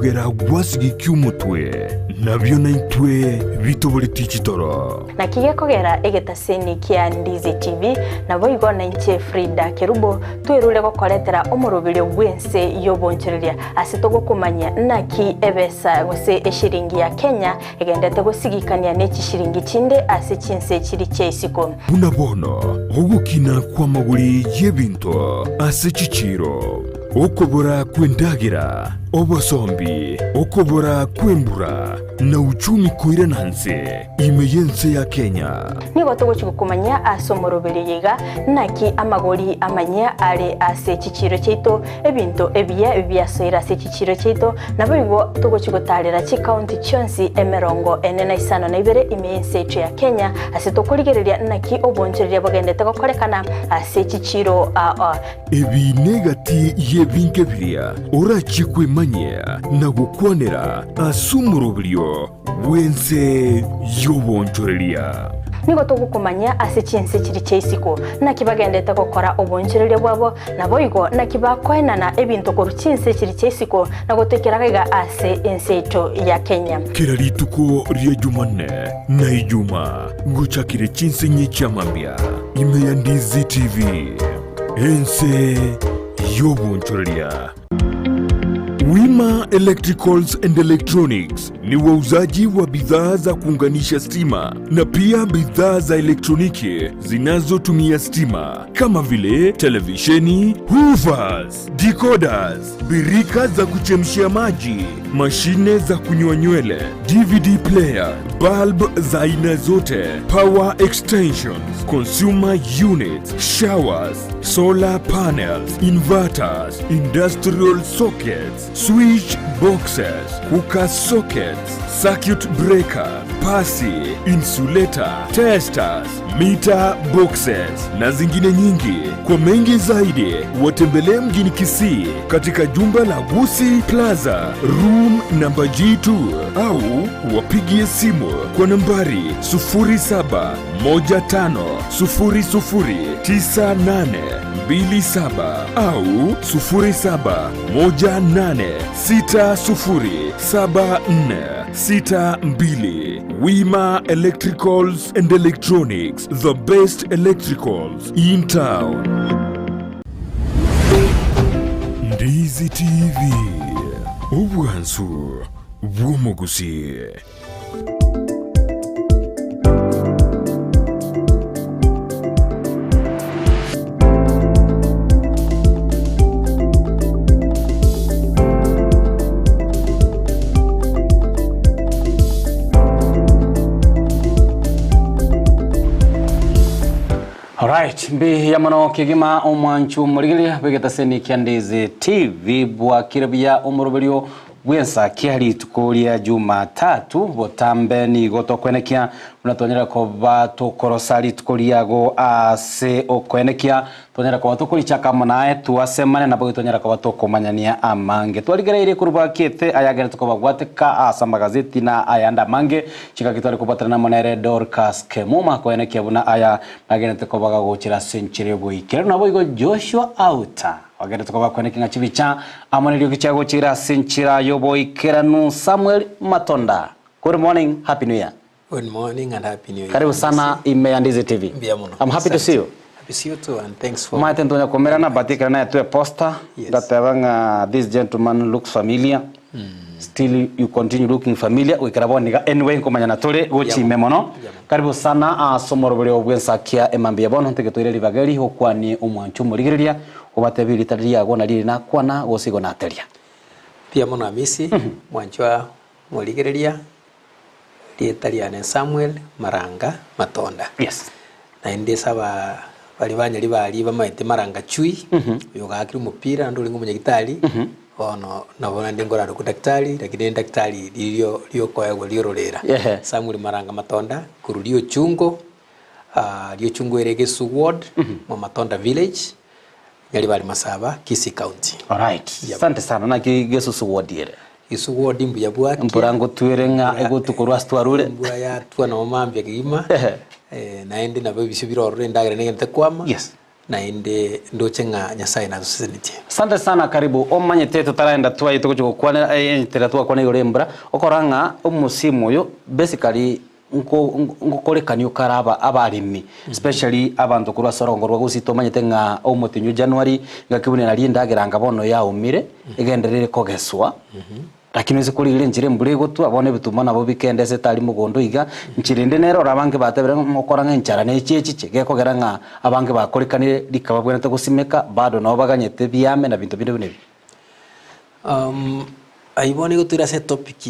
Gera gwasigikia omotwe, nabio naintwe bitoboretie chitoro. Naki gekogera egetaseni kia Ndizi TV, naboigo nainche Frida Kerubo twerure gokoretera omoroberio bw'ense y'obonchoreria ase togokomanyia naki ebesa gose eshiringi ya Kenya egendete gosigikania ne chishiringi chinde ase chinse chiri chia isiko. Buna bono ogokina kw'amagori y'ebinto ase chichiiro. Okobora kw'endagera, obosombi, okobora kw'embura, na uchumi koirana nse ime y'ense ya Kenya. Nigo togochia gokomanyia ase omoroberio oyo iga, naki amagori amanyia are ase chichiiro chiaito, ebinto ebiya biasoire ase chichiiro chiaito, naboigo togochia gotaarera chikaunti chionsi emerongo ene na isano na ibere ime y'ense yaito ya Kenya, ase tokorigereria naki obonchoreria bogendete gokorekana ase chichiiro ao. Ebi negati y'ebinto biria orachie kwemanyia na gokwanera ase omoroberio bw'ense y'obonchoreria. Nigo togokomanyia ase chinse chiria chia isiko, naki bagendete gokora obonchoreria bwabo, naboigo naki bakoenana ebinto korwa chinse chiria chia isiko na gotoikera iga ase ense yaito ya Kenya. Kera rituko ria Jumanne na Ijuma gochakire chinse inye chia mambia ime ya Ndizi TV. Ense y'obonchoreria. Wima Electricals and Electronics ni wauzaji wa bidhaa za kuunganisha stima na pia bidhaa za elektroniki zinazotumia stima kama vile televisheni, hoovers, decoders, birika za kuchemshia maji, mashine za kunyoa nywele, DVD player, bulb za aina zote, power extensions, consumer units, showers, solar panels, inverters, industrial sockets, switch boxes, cooker sockets, circuit breaker, pasi, insulator, testers, meter boxes na zingine nyingi. Kwa mengi zaidi watembelee mjini Kisii katika jumba la Gusii Plaza room namba G2 au wapigie simu kwa nambari 0715009827 au 0718607462. Wima Electricals and Electronics, the best electricals in town. Ndizi TV, obwansu bw'omogusi. Alright, mbuya mono kegima omwanchu omorigereria bw'egetaseni kia Ndizi TV bwakire buya omoroberio bw'ensa kia rituko ria Jumatatu botambe nigo tokwenekia buna twanyare koba tokorosa rituko riago ase okwenekia Twanyara koba tokorichaka amo naye, twasemania, naboigo twanyara koba tokomanyania amange. Twarigereirie korwa bwakiete ayagenderete kobabwateka ase amagazeti na ayande amange, chingaki tware kobwaterana amo nere Dorcas Kemuma koenekia buna aya nagenderete koba gagochera ase enchera y'oboikeranu. Naboigo Joshua Auta ogenderete koba koenekia ng'a chibicha amo neriogi chiagochire ase enchera y'oboikeranu. Samuel Matonda, good morning, happy new year. Good morning and happy new year. Karibu sana ime ya Ndizi TV. Mbuya mono. I'm happy to see you. Happy see you too and thanks for Omanyete ntonya komerana but ekero naetwe eposter Yes. ngateba ng'a this gentleman looks familiar. Still you continue looking familiar goikera bono iga anyway nkomanyana tore gochia ime mono. Mbuya mono. Karibu sana ase omoroberio bw'ensakia emambia bono ntege toire ribaga eri okwanie omwancho omorigereria obatebie erita riago nari eri nakwana gose igo nateria. Mbuya mono Amisi, mwanchwa morigereria Rieta riane Samuel Maranga Matonda. Yes. Naende ase aba baria banyari baria bamaete Maranga Chui, oyo ogaakire omopira naende orenge omonyagitari, bono nabo naende nkorarokwa daktari, lakini daktari riria riokoegwa riororera. Ehe. Samuel Maranga Matonda, korwa Riochungo, Riochungo ere Gesu Ward, mwa Matonda Village, Nyaribari Masaba, Kisii County. Alright. Yep. Asante sana. Naki Gesusu ward ere? Gesu ward mbuya bwakia. Mbura ngotwere ng'a Mbura- egotukorwa ase twarure. Embura yatwa nabo mambia kegima. Ehe. Eh, naende nabo ebisio bire ororo endagera negenete kwama. Yes. Naende ndoche ng'a Nyasae natosesenetie. Asante sana karibu omanyete totaraenda twaye togochia gokwana enchera twakwana igoro y'embura okora ng'a omosimu oyo basically nko ngokorekania okare aba abaremi especially abanto korwa ase orongo rwa gusii tomanyete ng'a omotinyu January ngaki buna naria endagera anga bono yaumire egenderere kogeswa. Lakini ase korigereria enchera embura egotwa, bono ebituma nabo bikende ase etari mogondo iga, enchera ende nere ore abange batebire ng'a mokora ng'a enchara nechi echiche, gekogera ng'a abange bakorekanire rika babwenerete gosimeka, bado nabo baganyete biame na binto binde buna ebi. Ayio bono igo toire ase etopic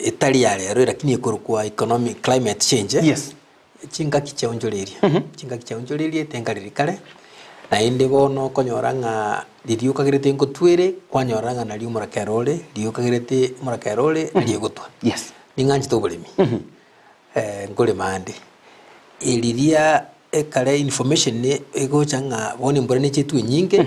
etari ya rero lakini ekorokwa economic climate change. Yes. Chingaki chiaonchoreria, chingaki chiaonchoreria tenkariri kare, naende bono okonyora ng'a riria okagerete ngotwere, kwanyora ng'a nario omorakera ore, riria okagerete omorakera ore, nario egotwa. Yes. Ning'anchete oboremi, nkorema ande, riria ekare information egocha ng'a bono embura neche etwe enyinge,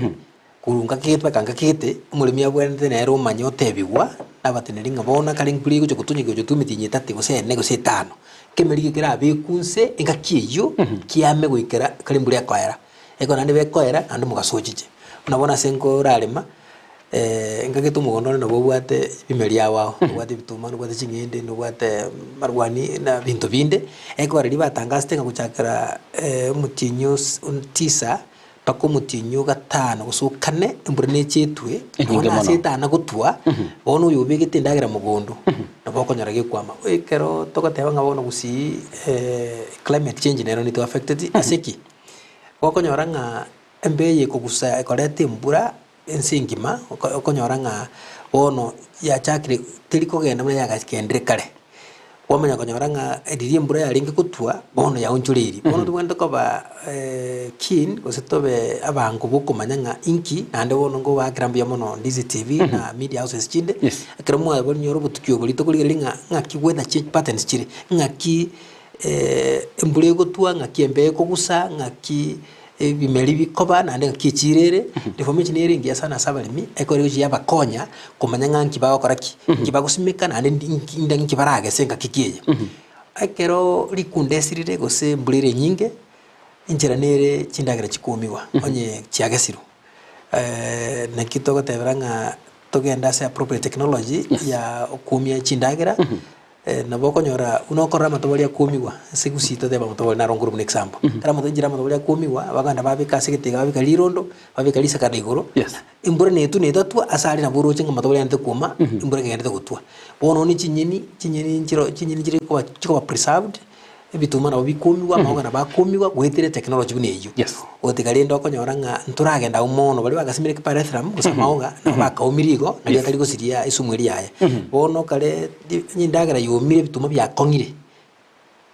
Korwa ngakegete mpaka ngakegete, omoremi abwenerete nere omanye otebigwa nabateneneri ng'a bono ekare nkure egocha gotonya gocha gotwa emetienyi etato gose ene gose etano. Ekemeri eke kerabekwe inse engaki eyio, kiame goikera ekero embura ekoera. Ekero naende bekoera, naende omogaso ochiche. Buna bono ase nkorarema, ngagete omogondo one nabo obwate ebimeri ao ao, nobwate ebituma, nobwate ching'ende, nobwate amarwani na binto binde, ekero riria batangasete ng'a gochakera omotienyi os tisa. Mpaka omotienyi o gatano gose o kane, embura neche etwe, Enyinge bono ase mono. etana gotwa, bono oyo obegete endagera mogondo, nabo okonyora gekwama. Ekero togoteba ng'a bono gusii climate change nero nitu affected ase ki? Gokonyora ng'a embeo eye ekogusa ekoreta embura ense engima, oko okonyora ng'a bono yachakire teri kogenda buna yagagendire kare. Kwamanya konyora ng'a riria embura yarenge gotwa, bono yaonchoreirie. Bono tobwenerete koba keen gose tobe abango bokomanya ng'a inki, naende bono nkobaakera mbuya mono Ndizi TV na media houses chinde, Yes. ekero mwabonyora obotuki obo ritokorigereria ng'a ng'aki weather change patterns chire, ng'aki embura egotwa, ng'aki embeo ekogusa, ng'aki ebimeri bikoba naende ng'aki echiro ere, reformation ere engiya sana ase abaremi, ekero egochia yabakonya komanya ng'a nki bagokora ki, nki bagosimeka naende ndi nki nda nki baragese engaki ki eye. Ekero rikunda esirire gose embura ere enyinge, enchera nere chindagera chikoomigwa onye chiagesirwe. Naki togotebera ng'a togende ase appropriate technology ya okoomia chindagera. Nabo okonyora buna okorora amatobori akwomigwa, ase gusii totebe amatobori naro nkorwa buna example. Ekero amato enchera amatobori akwomigwa, abaganda babeka ase egete iga babeka rirondo, babeka risakara igoro, Yes. embura netwa netatwa ase aria nabo oroche ng'a amatobori aendete kwoma, embura ekegenderete gotwa. Bono ne chinyeni, chinyeni nchiro chinyeni chire koba chikoba preserved, ebituma nabo bikwomigwa, amaoga nabo akwomigwa goetera etechnology buna eyio. Yes. Gotiga rende okonyora ng'a ntoragenda agwo mono, baria bagasimire pyrethrum gose amaoga, nabo bakaomirie igo, nario atari gosiria esumu eria yaye. Bono kare ri onye endagera yomire ebituma biakong'ire,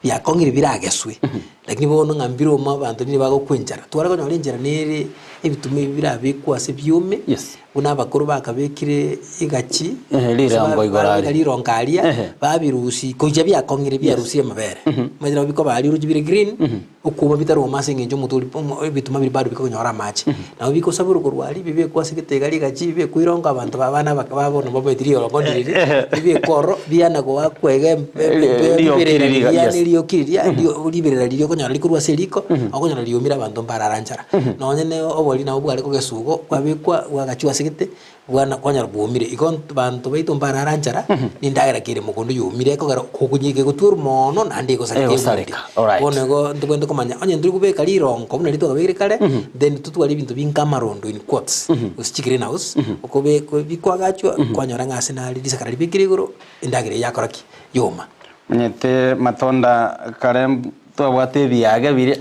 biakong'ire birageswe, lakini bono ng'a mbire omo abanto nigo bagokwa enchara. Tware konyora enchara nere ebituma ebi birabekwe ase biome, Yes. Buna abakoro bakabekire egachi, Ehe, rirongo igoro aria. babeka rirongo aria, Ehe. babirusia gochia biakong'ire biarusirie amabere. Omanyete nabo bikoba aria oroche bire green, okwoma bitaroma ase eng'encho omote oria omo ebituma biria bado bikonyora amache. Nabo bikosaborwa korwa aria, bibekwe ase egete iga rigachi, bibekwe irongo abanto ba abana abake ba bono bamaeti rirongo ndiriri, bibekwe ororo, biana goakwa iga em- em- Ri- riberera riokire riga, riria yes. nerioki riria, rio riberera riria okonyora rikorwa ase eriko, okonyora riomire abanto mbarara nchara. Nonye ne obori nabo bware kogeswa igo, bwabekwa bwagachwa ase gete, bwana kwanyora bwomire. Igo banto baito mbarara nchara, na endagera kere mogondo yomire ekogera kogonya egotwerwa moono naende egosareka egunde. Egosareka, alright. Bono igo ntobwenerete komanya onye ntori kobeka rirongo buna riria twakabekire kare, then totware ebinto binka amarondo in quotes, gose chigreenhouse, okobekwa bikwagachwa, kwanyora ng'a ase nare risakara ribekire igoro, endagera eyio yakora ki? Yoma. Omanyete matonda kare Twabwate ebiage biria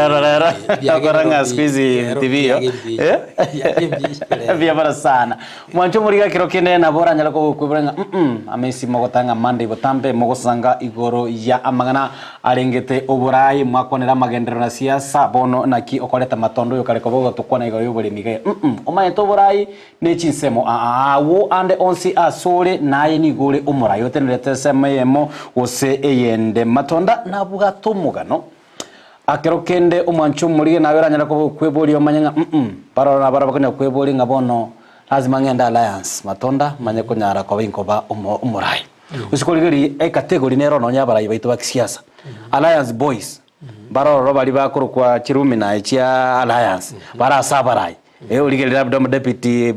rero okora ng'a siku hizi tibiyo mbuya mono sana. Mwanche omoriga ekero kende nabo oranyare kogokwebora ng'a mm amesi mogotanga Monday botambe mogosanga igoro ya amang'ana arengete oborai mwakwanera amagenderero na siasa bono naki okoreta matondo oyo kare koba ogotokwana igoro ya oboremi iga mm omanyete oborai Ne chinsemo aa agwo ande onsi asore, naye nigo ore omorai otenerete ensemo eyemo gose eyende. Matonda nabwate omogano. Akero kende omwancho omorige naye oranyare koba okweboria omanye ng'a mm baroro nabaro bakonya kweboria ng'a bono lazima ng'ende alliance matonda manye konyara koba inkoba omo omorai. Gose korigereria ecategory nero nonya abarai baito ba kisiasa, alliance boys. Mbare ororo baria bakorokwa chiluminai chia Alliance, bare ase abarai. Eh, origereria labda omo deputy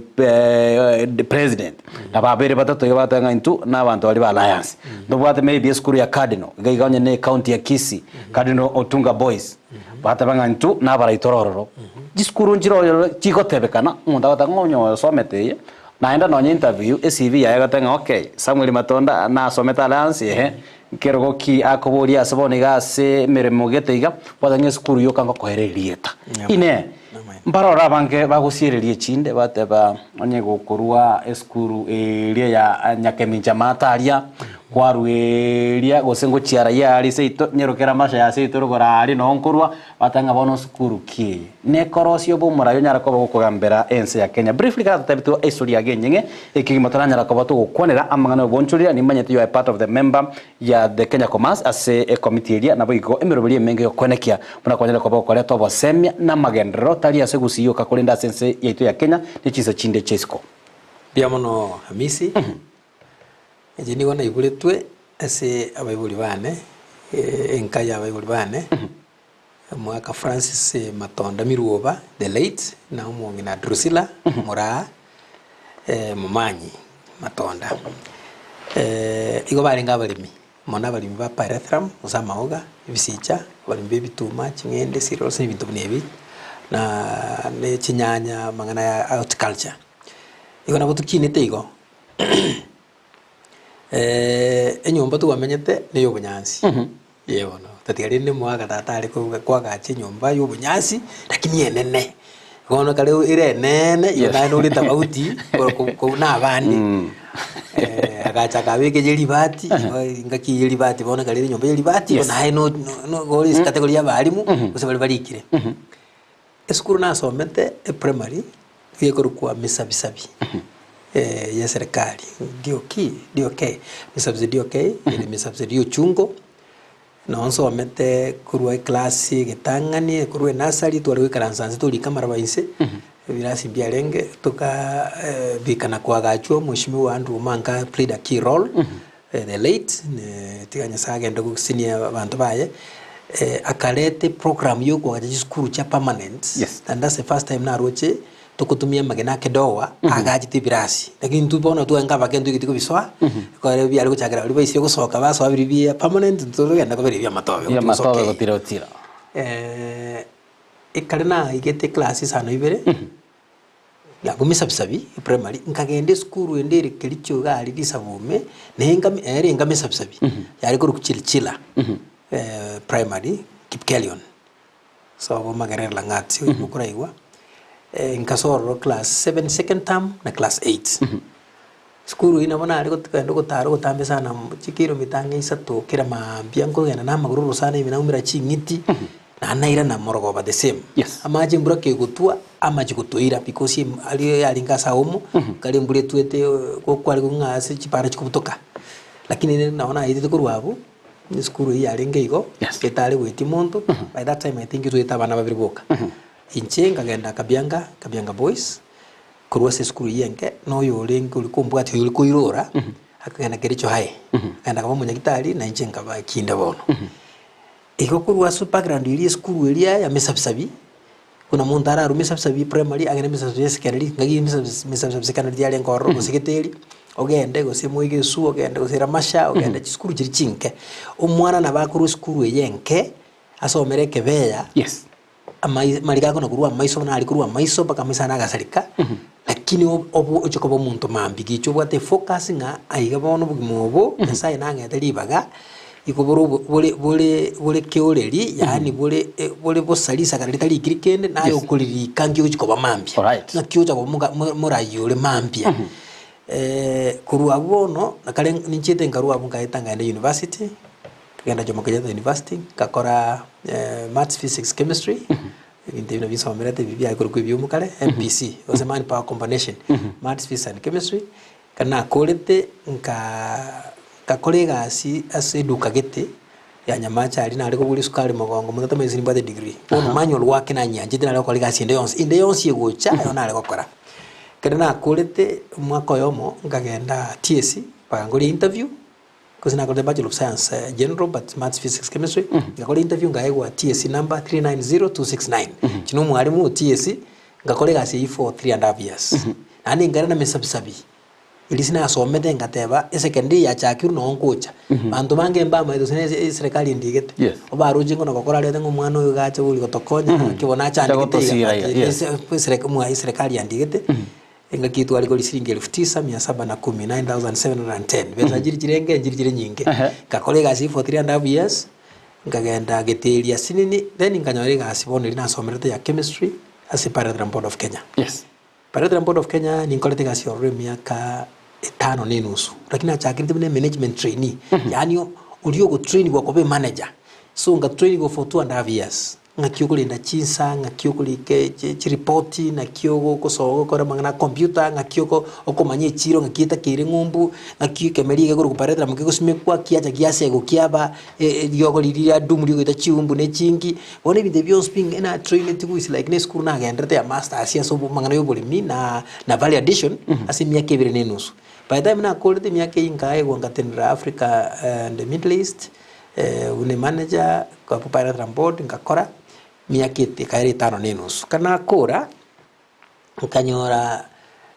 president, na babere batato iga bagoteba ng'a intwe na abanto baria ba Alliance. Ntobwate maybe esukuru ya Cardinal, iga iga onye na ecounty ya Kisii, Cardinal Otunga Boys, bateba ng'a intwe na abarai tore ororo. Chisukuru nchire ororo chigotebekana, omonto agoteba ng'a onye osomete eye, naende nonye interview, ecv yaye egoteba ng'a okay, Samuel Matonda nasomete Alliance ehe, Nkerogo ki akoboria ase bono iga ase emeremo gete iga, bwata ng'a esukuru yoka ngokoera erieta. Inee! Mbarore abange bagosiereria echinde, bateba, Onye gokorua esukuru eria ya Nyakemincha maate aria, kwarua eria gose ngochia raia aria seito, nyerokere amasha ya seito rogoro aria noo nkorua, bateba ng'a bono sukuru ki eye? Nekorosia obe omorai onyare koba gokogambera ense ya Kenya. Briefly kera totebetiwe history yago enyeng'e, ekegima toranyara koba togokwanera amang'ana y'obonchoreria, nimanyete you are a part of the member ya the Kenya Commerce ase ecommittee eria, naboigo emeroberi emenge y'okoenekia buna kwanyare koba gokoreta obosemia na amagenderero tari ase gusii yoka korende ase ense yaito ya Kenya ne chinse chinde chia isiko. Mbuya mono Hamisi, inche nigo naiboretwe ase abaibori bane, enka ya abaibori bane. Omogaka Francis Matonda Miruoba, the late, na omong'ina Drusilla Moraa Momanyi Matonda. Igo barenge abaremi, mono abaremi ba pyrethrum gose amaoga, ebisicha, abaremi ba ebituma, ching'ende, cereals na ebinto buna ebi, na ne chinyanya, amang'ana ya horticulture. Igo nabo tokinete igo. Enyomba twamenyete na ey'obonyansi, eh bono, tatiga rende omogaka tata are koruga koagacha enyomba ya obonyansi, lakini enene. Bono kare ere enene, igo naende ore tofauti korwa na abande. Agacha akabeka eye ribati, igo engaki eye ribati bono ekero ere enyomba ya ribati, igo naye no no ore ase category ya abalimu, gose baria barikire. Esukuru nasomete eprimary nigo ekorokwa Misabisabi ya eserekari DOK DOK Misabisabi DOK ere Misabisabi Ochungo, noo nsomete korwa eclass egetang'ani korwa enursery tware goikaransa inse torike amaraba inse, ebirasi mbiarenge toka bika na koagachwa omweshimiwa Andrew Omanga played a key role. The late, tiga Nyasaye agende gosinia abanto baye, akareta eprogram ya okoagacha chisukuru chia permanent, Yes. and that's the first time naroche togotumia amagena ake doa agachete ebirasi. Lakini intwe bono twaenga abake ntwaigeti kobisoa, ekero biare gochakera baria baisire gosoka basoa biria bia permanent ntitogenda kobera ebia amatobe Bia it was amatobe okay. gotira otira. Ekare naigete eclass isano ibere. Abwo Misabisabi primary, nkagenda esukuru ende ere Kericho iga aria Risabume, na enga ere enga Misabisabi, yare korokwa Chilchila primary, Kipkelion, sobo Magerere Lang'at oyio mokoraigwa, nkasoa ororo class seven second term na class eight. Esukuru eyio nabo nare kogenda ogotara ogotambe sana chikilomita ang'e isato kera maambia nkogenda na amagoro orosana ime naumera ching'iti, naende nairana morogoba the same. Yes. Amache embura kegotwa, amache gotoira because em aria yarenge ase aomo, ekero embura etwete gokware ng'a ase chipara chikobutoka. Lakini rende nabo naetete korwa abwo, esukuru eyio yarenge igo, Yes. etare goetia monto, by that time I think twaete abana babere boka. Inche nkagenda Kabianga, Kabianga Boys. Korwa ase esukuru eyio enke, na oyo orenge oria kombwatia oyo ore koirora, akagenda Kericho High, akagenda akaba omonyagitari, na inche nkaba kinde bono. Igo korwa ase background eria esukuru eria ya Misabisabi, buna monto ararwe Misabisabi primary, agende Misabisabi secondary, ngaki Misabisabi Misabisabi secondary tiarenge ororo gose Geteri, ogende gose Moigesu, ogende gose Ramasha, ogende chisukuru chiria chinke. Omwana nabo akorwa esukuru eye enke, asomere ekebeya. Yes. Amariga akona korwa amaiso buna aria korwa amaiso mpaka amaiso ane agasareka, lakini obo oche koba omonto mambia gicha obwate efocus ng'a aiga bono obogima obo Nyasaye nang'ete ribaga, igo bore obo bore bore bore keoreri yaani bore bore bosa risakara ritarikiri kende naye Yes. okoririka nki ogochi koba mambia. Alright. Ng'aki ocha koba moga mo morai ore mambia. Korwa abwo bono, nakare ninchiete nkarwa abwo nkaeta nkaenda university. Nkagenda Jomo Kenyatta University, ngakora Maths, Physics, Chemistry, ebinto ebio nabio nsomerete ebi biare korokwa ebiumu kare, MPC, gose Man Power Combination, Maths, Physics and Chemistry, ekero nakorete nka nkakora egasi ase eduka gete, ya Nyamache aria nare kobua esukari mogongo monto tamanyeti nimbwate degree. Bono manual work nanyianchete nare gokora egasi ende yonsi, ende yonsi egocha aye nare gokora. Ekero nakorete omwaka oyomo, nkagenda TSC, bakankoria interview. Gose nakorete Bachelor of Science General but Maths, Physics, Chemistry, ngakora interview nkaegwa TSC number 390269. Inche na omwalimu o TSC, ngakora egasi eyio for 3 and half years. Naende nkaira na emesabisabi, eria sinasomete ngateba esecondary yachakirwe noo nkocha. Banto bange mbamaete gose na eserekari endigete. Obaroche ng'a nogokora arete ng'a omwana oyo iga ache bori gotokonya, naki bono achandegete iga Gotosira iga, yes. but eserekari yandigete. Engaki tware kori siringi elfu tisa mia saba na kumi, 9,710, besa chiri chirenge nchiri chire nyinge. Ngakora egasi for 3 and half years, nkagenda geteria asinini, then nkanyora egasi bono eria nasomerete ya chemistry ase Pyrethrum Board of Kenya. Pyrethrum Board of Kenya ninkorete egasi ororo emiaka etano na enusu, lakini nachakerete buna emanagement trainee, yaani oria ogotrainigwa koba emanager. So ngatrainigwa for 2 and half years. Ng'aki okorenda chinsa, ng'aki okorika chiripoti, ng'aki ogosoa ogokora amang'ana a computer, ng'aki oko okomanya echiro ng'aki etakeire ng'umbu, ng'aki ekemeri iga korwa Paretra kegosimekwa kiacha giasegwa kiaba eriogo riria ria dumu rigoita chiumbu na echingi. Bono ebinto ebi bionsi pi na trainetiwu is like na esukuru nagenderete ya masters ase amang'ana ya oboremi na na value addition ase emiaka ebere na enusu. By the time nakorete emiaka eyio nkaegwa ngatenera Africa and Middle East. Buna emanager korwa Pyrethrum Board ngakora emiaka ekaera etano na enusu. Ekero nakora, nkanyora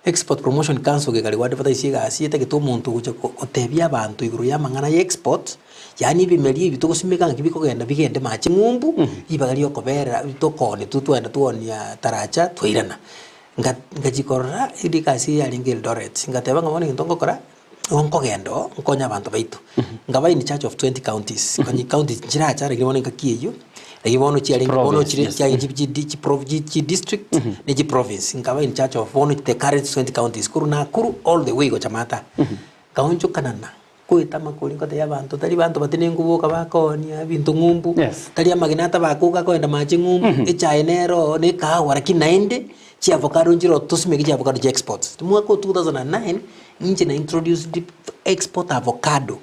Export Promotion Council gekari go advertise egasi etagete omonto ogocha gotebia abanto igoro ya amang'ana ya export, yaani ebimeri ebi togosimeka ng'aki bikogenda bigende mache ng'umbu, ribaga ria okoberera tokoonia twe twagenda twoonia taracha twairana. Nga ngachia korora eri egasi eye yarenge Eldoret, ngateba ng'a bono egento ngokora. Igo nkogenda oo, nkonye abanto baito. Nkaba in charge of 20 counties, konya counties nchiracha lakini bono engaki eyio, lakini bono chiarenge bono Province, chire yes. chiarenge chi chi chi prov chi chi district ne chi province. Nkaba in charge of bono the current 20 counties, korwa Nakuru all the way gocha Maata. Nkaonchokanana, nkoeta amakori ngotebia abanto tari banto batenenku boka bakoonia ebinto ng'umbu, tari amagena atabakoka akoenda mache ng'umbu, echae nero oo, na ekahawa lakini naende, chiavocado nchire oo tosimeke chiavocado chia export. Omwaka o 2009, Inche na introduced export avocado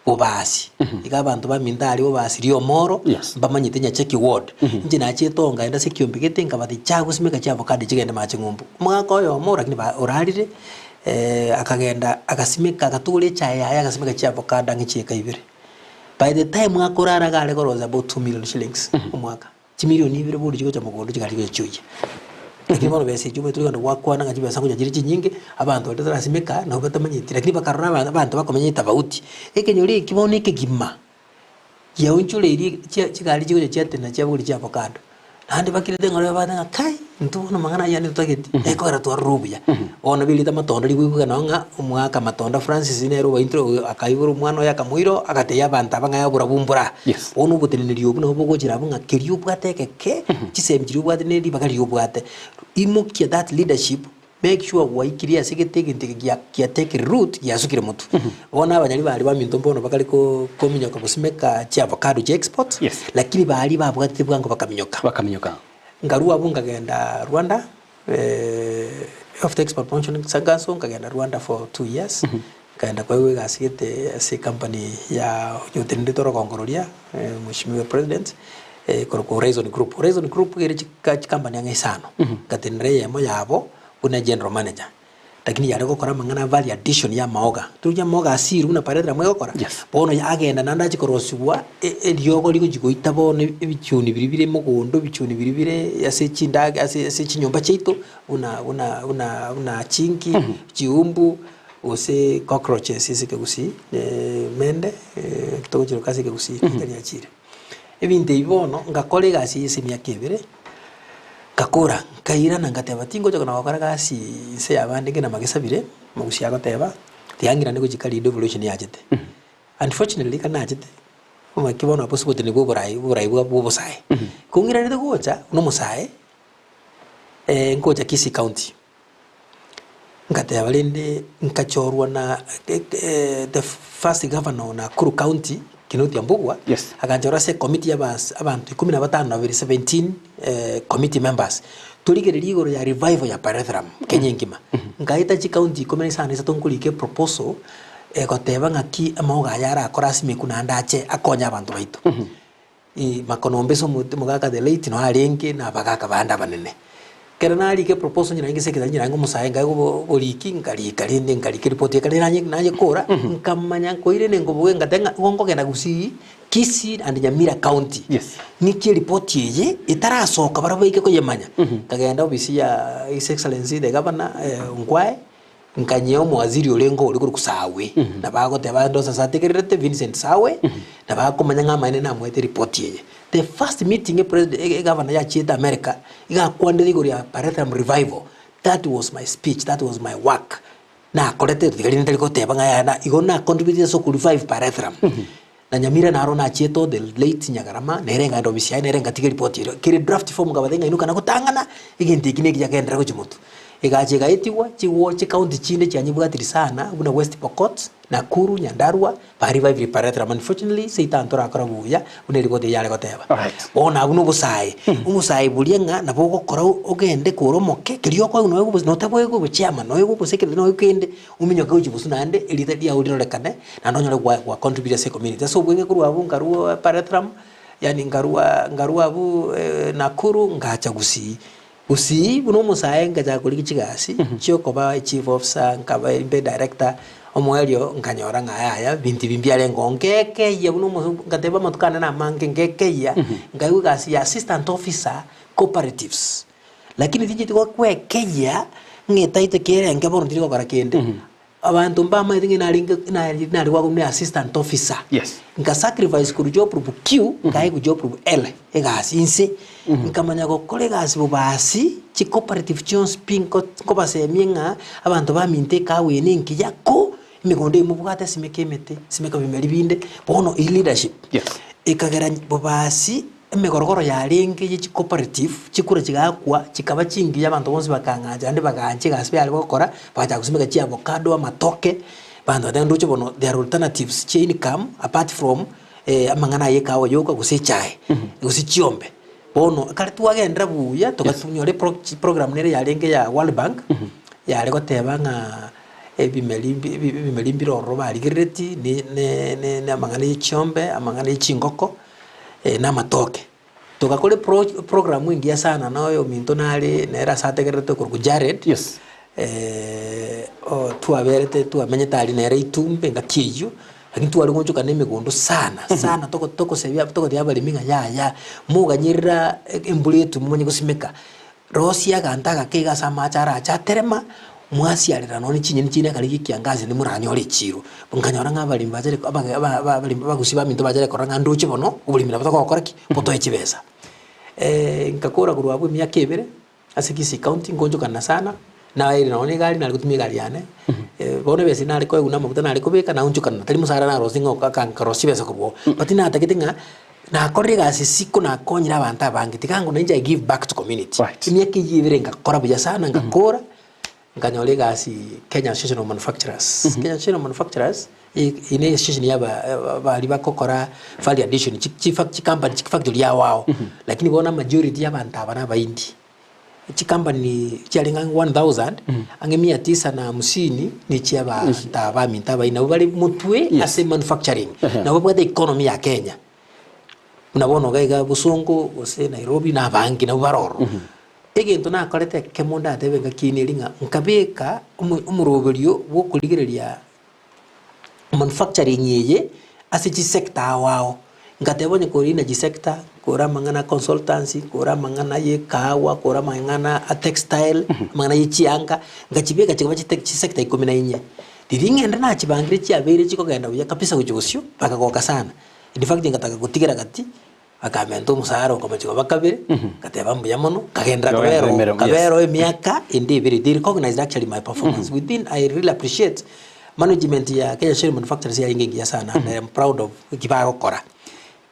bobasi iga abanto baminto aria bobasi riomoro Yes. mbamanyete Nyacheki ward inche nachiete oo nkaenda ase ekiombe gete nkabatebi chagosimeka chiavocado chigende mache ng'umbu. Omogaka oyomo lakini ba orarire akagenda agasimeka agatugora echae yaye agasimeka chiavocado ang'e chieka ibere. By the time akorara iga are korosia about 2 million shillings omwaka. Chimilioni ibere boria chigocha mogondo chigari chigocha chioyia. Lakini bono besa echio omanyete origendo gwakwana ng'a chibesa ngocha chire chinyinge, abanto baria tarasimeka nabo batamanyeti lakini bakarora aba abanto bakomenya etafauti. Ekenyoro eki bono ekegima, giaonchoreirie chia chigari chigocha chiatenena chiabogoria chiavocado. Naende bakirete ng'a babate ng'a kai, intwe bono amang'ana ayio ande totageti, ekogera twarora obuya. Bono biriete amatondo rigoigwa nonye ng'a omwaka amatonda Francis nere obaintire oyo akaibora omwana oye akamoira oo, agatebia abanto aba ng'a oborabu mbora. Yes. Bono oboteneneri obwo nabo bogochera abwo ng'a keria obwate egeke, chisemi chiria obwate ne ribaga riria obwate, imokia that leadership, make sure gwaikirie ase egete egento eke gia gia take root giasukire motwe. Bono abanyari baria baminto mbono bakare ko kominyoka gosimeka chiavocado chia export, Yes. lakini baria babwatete bwango bakaminyoka. Bakaminyoka. Nkarua abwo nkagenda Rwanda, After export promotion council nkagenda Rwanda for 2 years, nkaenda koegwa egasi gete ase ecompany ya oyotenenerete orogongo roria, Mheshimiwa President, ekorokwa Horizon Group. Horizon Group iga ere chika chicompany ang'e isano, nkatenenera eyemo yabo buna general manager, lakini yare gokora amang'ana a value addition ya amaoga. Toria amaoga asirwe buna Paretra egokora, Yes. bono agenda naende achia korosiwa eriogo rigochia goita bono ebichuni biria bire mogondo, ebichuni biria bire ase chindaga ase ase chinyomba chiaito, buna buna buna buna chinki, chiumbu, gose cockroaches ase ekegusii, mende togochiroka ase ekegusii tari achire. Ebinto ebi bono, ngakora egasi eye ase emiaka ebere, ngakora, nkairana ngateba tingocha kona gokora gasi inse yabande ng'ina magesabire, omogusii agoteba, tiang'irane gochia kare devolution yachete. Unfortunately ekero nachete, omaki bono abwo ase oboteneneri bwa oborai oborai bwa bwa obosae. Kong'iranete gocha, buna omosae, ngocha Kisii county, ngateba rende nkachorwa na the first governor o Nakuru county, Kinuthia Mbugua, Yes. aganchora ase ecommittee ya abas abanto ikomi na batano na babere, 17 committee members, torigererie igoro ya revival ya Pyrethrum Kenya engima. Nkaeta chicounty ikomi na isano na isato nkorika eproposal, egoteba ng'aki amauga aya arakore ase emeku naende ache akonye abanto baito. Makono ombe ase omote omogaka the late noyo arenge na abagaka bande abanene. Ekero narika eproposal onye nainche secretary onye nainche omosae nkaegwa obo oboriki nkarika rende nkarika eripoti ekero nanye nayekora, nkamanya nkoirene nkoboka ngateba ng'a igo nkogenda gusii, Kisii and Nyamira county, Yes. ng'iki eripoti eye etarasoka barabwo baike koyemanya. Nkagenda ofisi ya His Excellency the Governor Ongwae, Nkanyia omowaziri orenge oria korokwa Sawe, nabo agoteba ande onsi ase ategererete, Vincent Sawe, nabo akomanya ng'a amaene namoete eripoti eye. The first meeting epresident egavana yachiete America, iga akwanire igoro ya Paretheram revival, that was my speech, that was my work, nakorete tiga rinde ntari goteba ng'a yaya na igo na contribute ase oko revive Paretheram. Na Nyamira naro nachiete o the late Nyagarama, nere nkaenda ofisi yaye nere ngatiga eripoti eria, kere draft form nkabatebia ng'a inwe kana gotang'ana, egento eki nekiya genderera gochia motwe. Egacha egaetigwa, chigwo chikaunti chinde chianyebwatiri sana buna West Pokot, Nakuru, Nyandarua, ba revived Paretheram unfortunately seito ntorakora buya buna eripoti eyio yare goteba. Alright. Bono abwo na obosae, omosae boria ng'a nabo ogokora ogende kore omoke, keria okoegwa noegwe obosi notaboegwe obochairman, noegwe obosekretary noegwe kende, Ominyoke gochia bosio naende erieta riao rirorekane, naende onyore gwa gwa contribute ase ecommunity. Ase obweng'e korwa abwo nkarwa Paretheram, yaani nkarwa nkarwa abwo Nakuru ngacha Gusii. Gusii buna omosae ngachaka korigia chigasi chiokoba echief officer, nkaba mbe director, omoerio nkanyora ng'a yaya binto ebi mbiarenge oo, nkekeyia buna omosa ngateba amatuko ane namange nkekeyia, nkaigwa egasi ya assistant officer cooperatives. Lakini tincheti gokwekeyia ng'a etaito kerenge bono tiri gokora kende. Abanto mbamaete ng'a narenge nari nare gwakorwa buna assistant officer. Yes. Nka sacrifice korwa job group Q nkaegwa job group L egasi inse. Nkamanya gokora egasi bobasi chi cooperative chionsi pi nko nkobasemia ng'a abanto baminto ekawa eye nengiya ko emegondo eye mobwate simeka emete, simeka bimeri binde, bono e leadership. Yes. Ekagera bobasi Emegorogoro yarenge ye chicooperative, chikura chigaakwa, chikaba chingiya abanto bonsi bakang'ancha naende bagaancha egasi biare gokora, bagachaka gosimeka chiavocado, amatoke, abanto bagateba ndoche bono there are alternatives chia income apart from amang'ana aya ekahawa yoka gose echae, gose chiombe. Bono ekare twagenderera buya toganyora epro program nere yarenge ya World Bank, yare goteba ng'a ebimeri mbi ebimeri mbire ororo barigereretie ne ne ne amang'ana ya chiombe, amang'ana ya chingoko. na amatoke. Togakora epro eprogramu engiya sana na oyominto nare nere ase ategererete okorokwa Jared, Yes. o twaberete twamenyete aria nere Itumbe engaki eyio, lakini tware goonchoka na emegondo sana sana togo togosebia togotebia abaremi ng'a yaya, moganyerera embura etwe momanye gosimeka, Rosia aganto agake iga ase amache arache aterema, mwasiarera nonya chinyeni chiria ekero gia ekiangasi naende moranyore echiiro. Nkanyora ng'a abaremi bachare abage aba aba abaremi abagusi baminto bachare korora ng'a ndoche bono, oboremi nabo togokora ki? Botoe chibesa. Nkakora korwa abwo emiaka ebere, ase Kisii county nkonchokana sana, naeire nonya na egari nare gotumia egari yane, bono ebesa nare koegwa na amaguta nare kobeka naonchokana, tari mosara narosia ng'a oka nkarosia chibesa korwa oo, but natagete ng'a. Nakorire egasi isiko nakonyire abanto abange tiga ango nainche I give back to community. Right. Emiaka eyio ebere ngakora buya sana ngakora nkanyora egasi Kenya Association of Manufacturers. Kenya Association of Manufacturers eye ne association ya aba baria bagokora value addition chi chi fac chicompany chifactory ao ao. Lakini bono amajority ya abanto aba na abaindi. Chicompany chiarenge ang'e 1000 ang'e mia tisa na hamsini nechia abanto aba baminto abayi nabo bare motwe Yes. ase manufacturing. Ehe. Nabo babwate economy ya Kenya. Buna bono iga iga Bosongo gose Nairobi na abange nabo bare ororo. Egento nakorete ekemo ndatebe ngaki eye neri ng'a nkabeka omo omoroberio bwa okorigereria manufacturing eye ase chisector ao ao. Ngateba onye kore energy sector, kore amang'ana a consultancy, kore amang'ana ya ekahawa, kore amang'ana a textile, amang'ana ya chianga, ngachibeka chikaba chite chisector ikomi na inye. Riria ng'ende nachibangire chiabeire chikogenda buya kabisa gochia bosio, bakagoka sana. In fact ngataka gotigera gati, Akamenta omosara okomochia koba kabere, ngateba mbuya mono, nkagenderera Nkagenderera kobera oo, emeremo, yes. nkabera oo emiaka ende ebere. They recognized actually my performance. Within, I really appreciate management ya Kenya Shell Manufacturers yarenge engiya sana and I am proud of eki bagokora.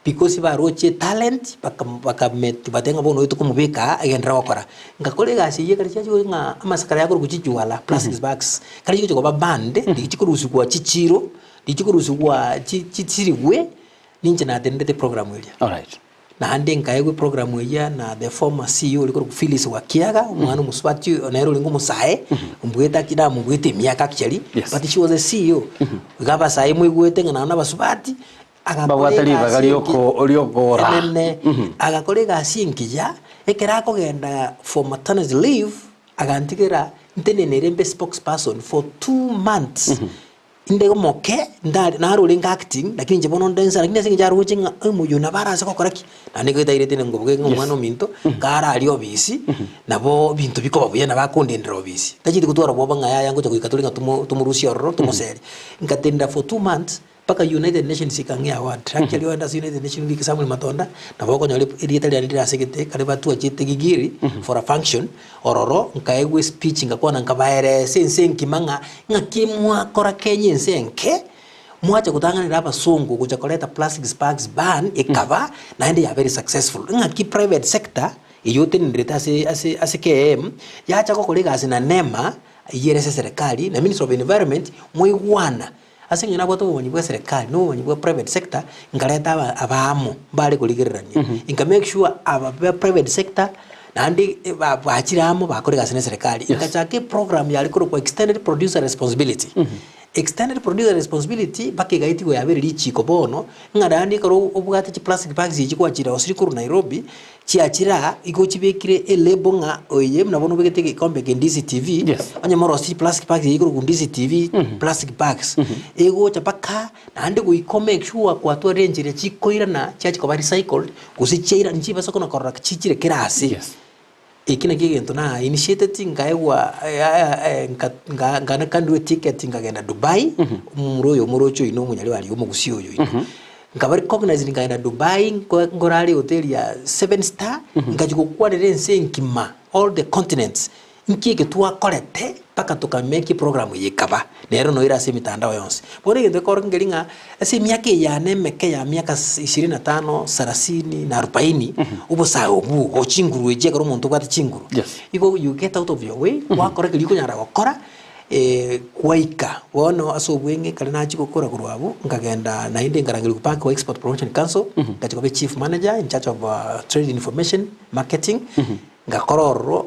Because baroche etalent, baka bakamet bateba ng'a bono oyo tokomobeka aa agenderere gokora. Ngakora egasi eyio ekero chiachia ng'a amasakara yakorokwa chijuala, plastics bags, ekero chigochia koba banned, riria chikorusigwa chichiro, riria chikorusigwa chi chisirigwe, Ninche natenenete eprogramu eria. Alright. Naende nkaegwa eprogramu eyia na the former CEO oria korokwa Phyllis Wakiaga, omwana omosubati oyo nere orenge omosae, ombuete aki namobuete emiaka actually, Yes. but she was a CEO. Iga abasae moigwete ng'a nonye na abasubati, agakora Babwate ribaga egasi engiya rioko riokogora. enene, agakora egasi engiya. Ekero akogenda for maternity leave, agantigera ntenenere mbe spokesperson for 2 months. Inde omoke, ndare narorenge acting, lakini inche bono nde nsa, lakini ase eng'encho aroche ng'a omoyio nabo arase gokora ki? Naende nigo etairete nengoboka ng'a omwana ominto, kararia obisi, nabo ebinto bikoba buya nabo akondendera obisi. Tacheti gotwara obwoba ng'a yaya ngocha goika tore ng'a tomo tomorusie ororo tomoserie. Ngatenda for 2 months, mpaka United Nations ekang'ea award. Actually ogende ase United Nations orike Samuel Matonda, nabo okonyora erieta riane rire ase egete, ekare batwachete Gigiri for a function, ororo nkaegwa espeech ngakwana nkabaeresa ense enkima ng'a ng'aki mwakora Kenya ense enke, mwacha gotang'anera abasongo gocha koreta plastics bags ban ekaba, naende ya very successful. Ng'aki private sector eywo otenenerete ase ase ase KM, yacha gokora egasi na NEMA, eywo ere ase eserekari, na Ministry of Environment, mwaigwana. Ase eng'encho nabwate obomanyi bwa eserekari na obomanyi bwa private sector, nkareta aba abaamo mbare korigererania. Nka make sure aba ba private sector naende ba bachire amo bakore egasi na eserekari. Nkachaka eprogram yare korokwa extended producer responsibility. Extended producer responsibility mpaka egaetigwa yabeire richiko bono, ng'a naende ekero obwate chiplastic bags echi kwachire gose korwa Nairobi, Chiachire aa, igo chibekire elabel ng'a oye buna bono obegete egekombe eke Ndizi TV, Yes. onye morosie chiplastic bags eyio ekorokwa Ndizi TV, plastic bags, egocha mpaka naende goika omake sure kwatwarire enchera chikoirana chiachia koba recycled, gose chiairana nchibasa kona korora chichire kera ase. Yes. Eki nakio egento na initiated nkaegwa nka nka nkanakandwa eticket nkagenda Dubai, omomura oyo omoroche oino omonyaribari omogusia oyo oino. Nkaba recognized nkagenda Dubai nko nkorara ehoteli ya seven star, nkachia gokwanera ense enkima all the continents, nki eke twakorete mpaka toka make eprogram eye ekaba, nero noyo ere ase emitandao yonsi. Bono egento gekorokia nkeri ng'a ase emiaka eye yane emeke ya miaka ishirini na tano, sarasini na arubaini, obosae obwo obo chinguru echi ekero omonto obwate chinguru, Yes. igo you get out of your way, gwakora keria okonyara gokora. Gwaika bono ase obweng'e ekero nachia gokora korwa abwo, nkagenda naende nkarangerigwa back kwa Export Promotion Council, ngachia koba echief manager in charge of trade information, marketing, ngakora ororo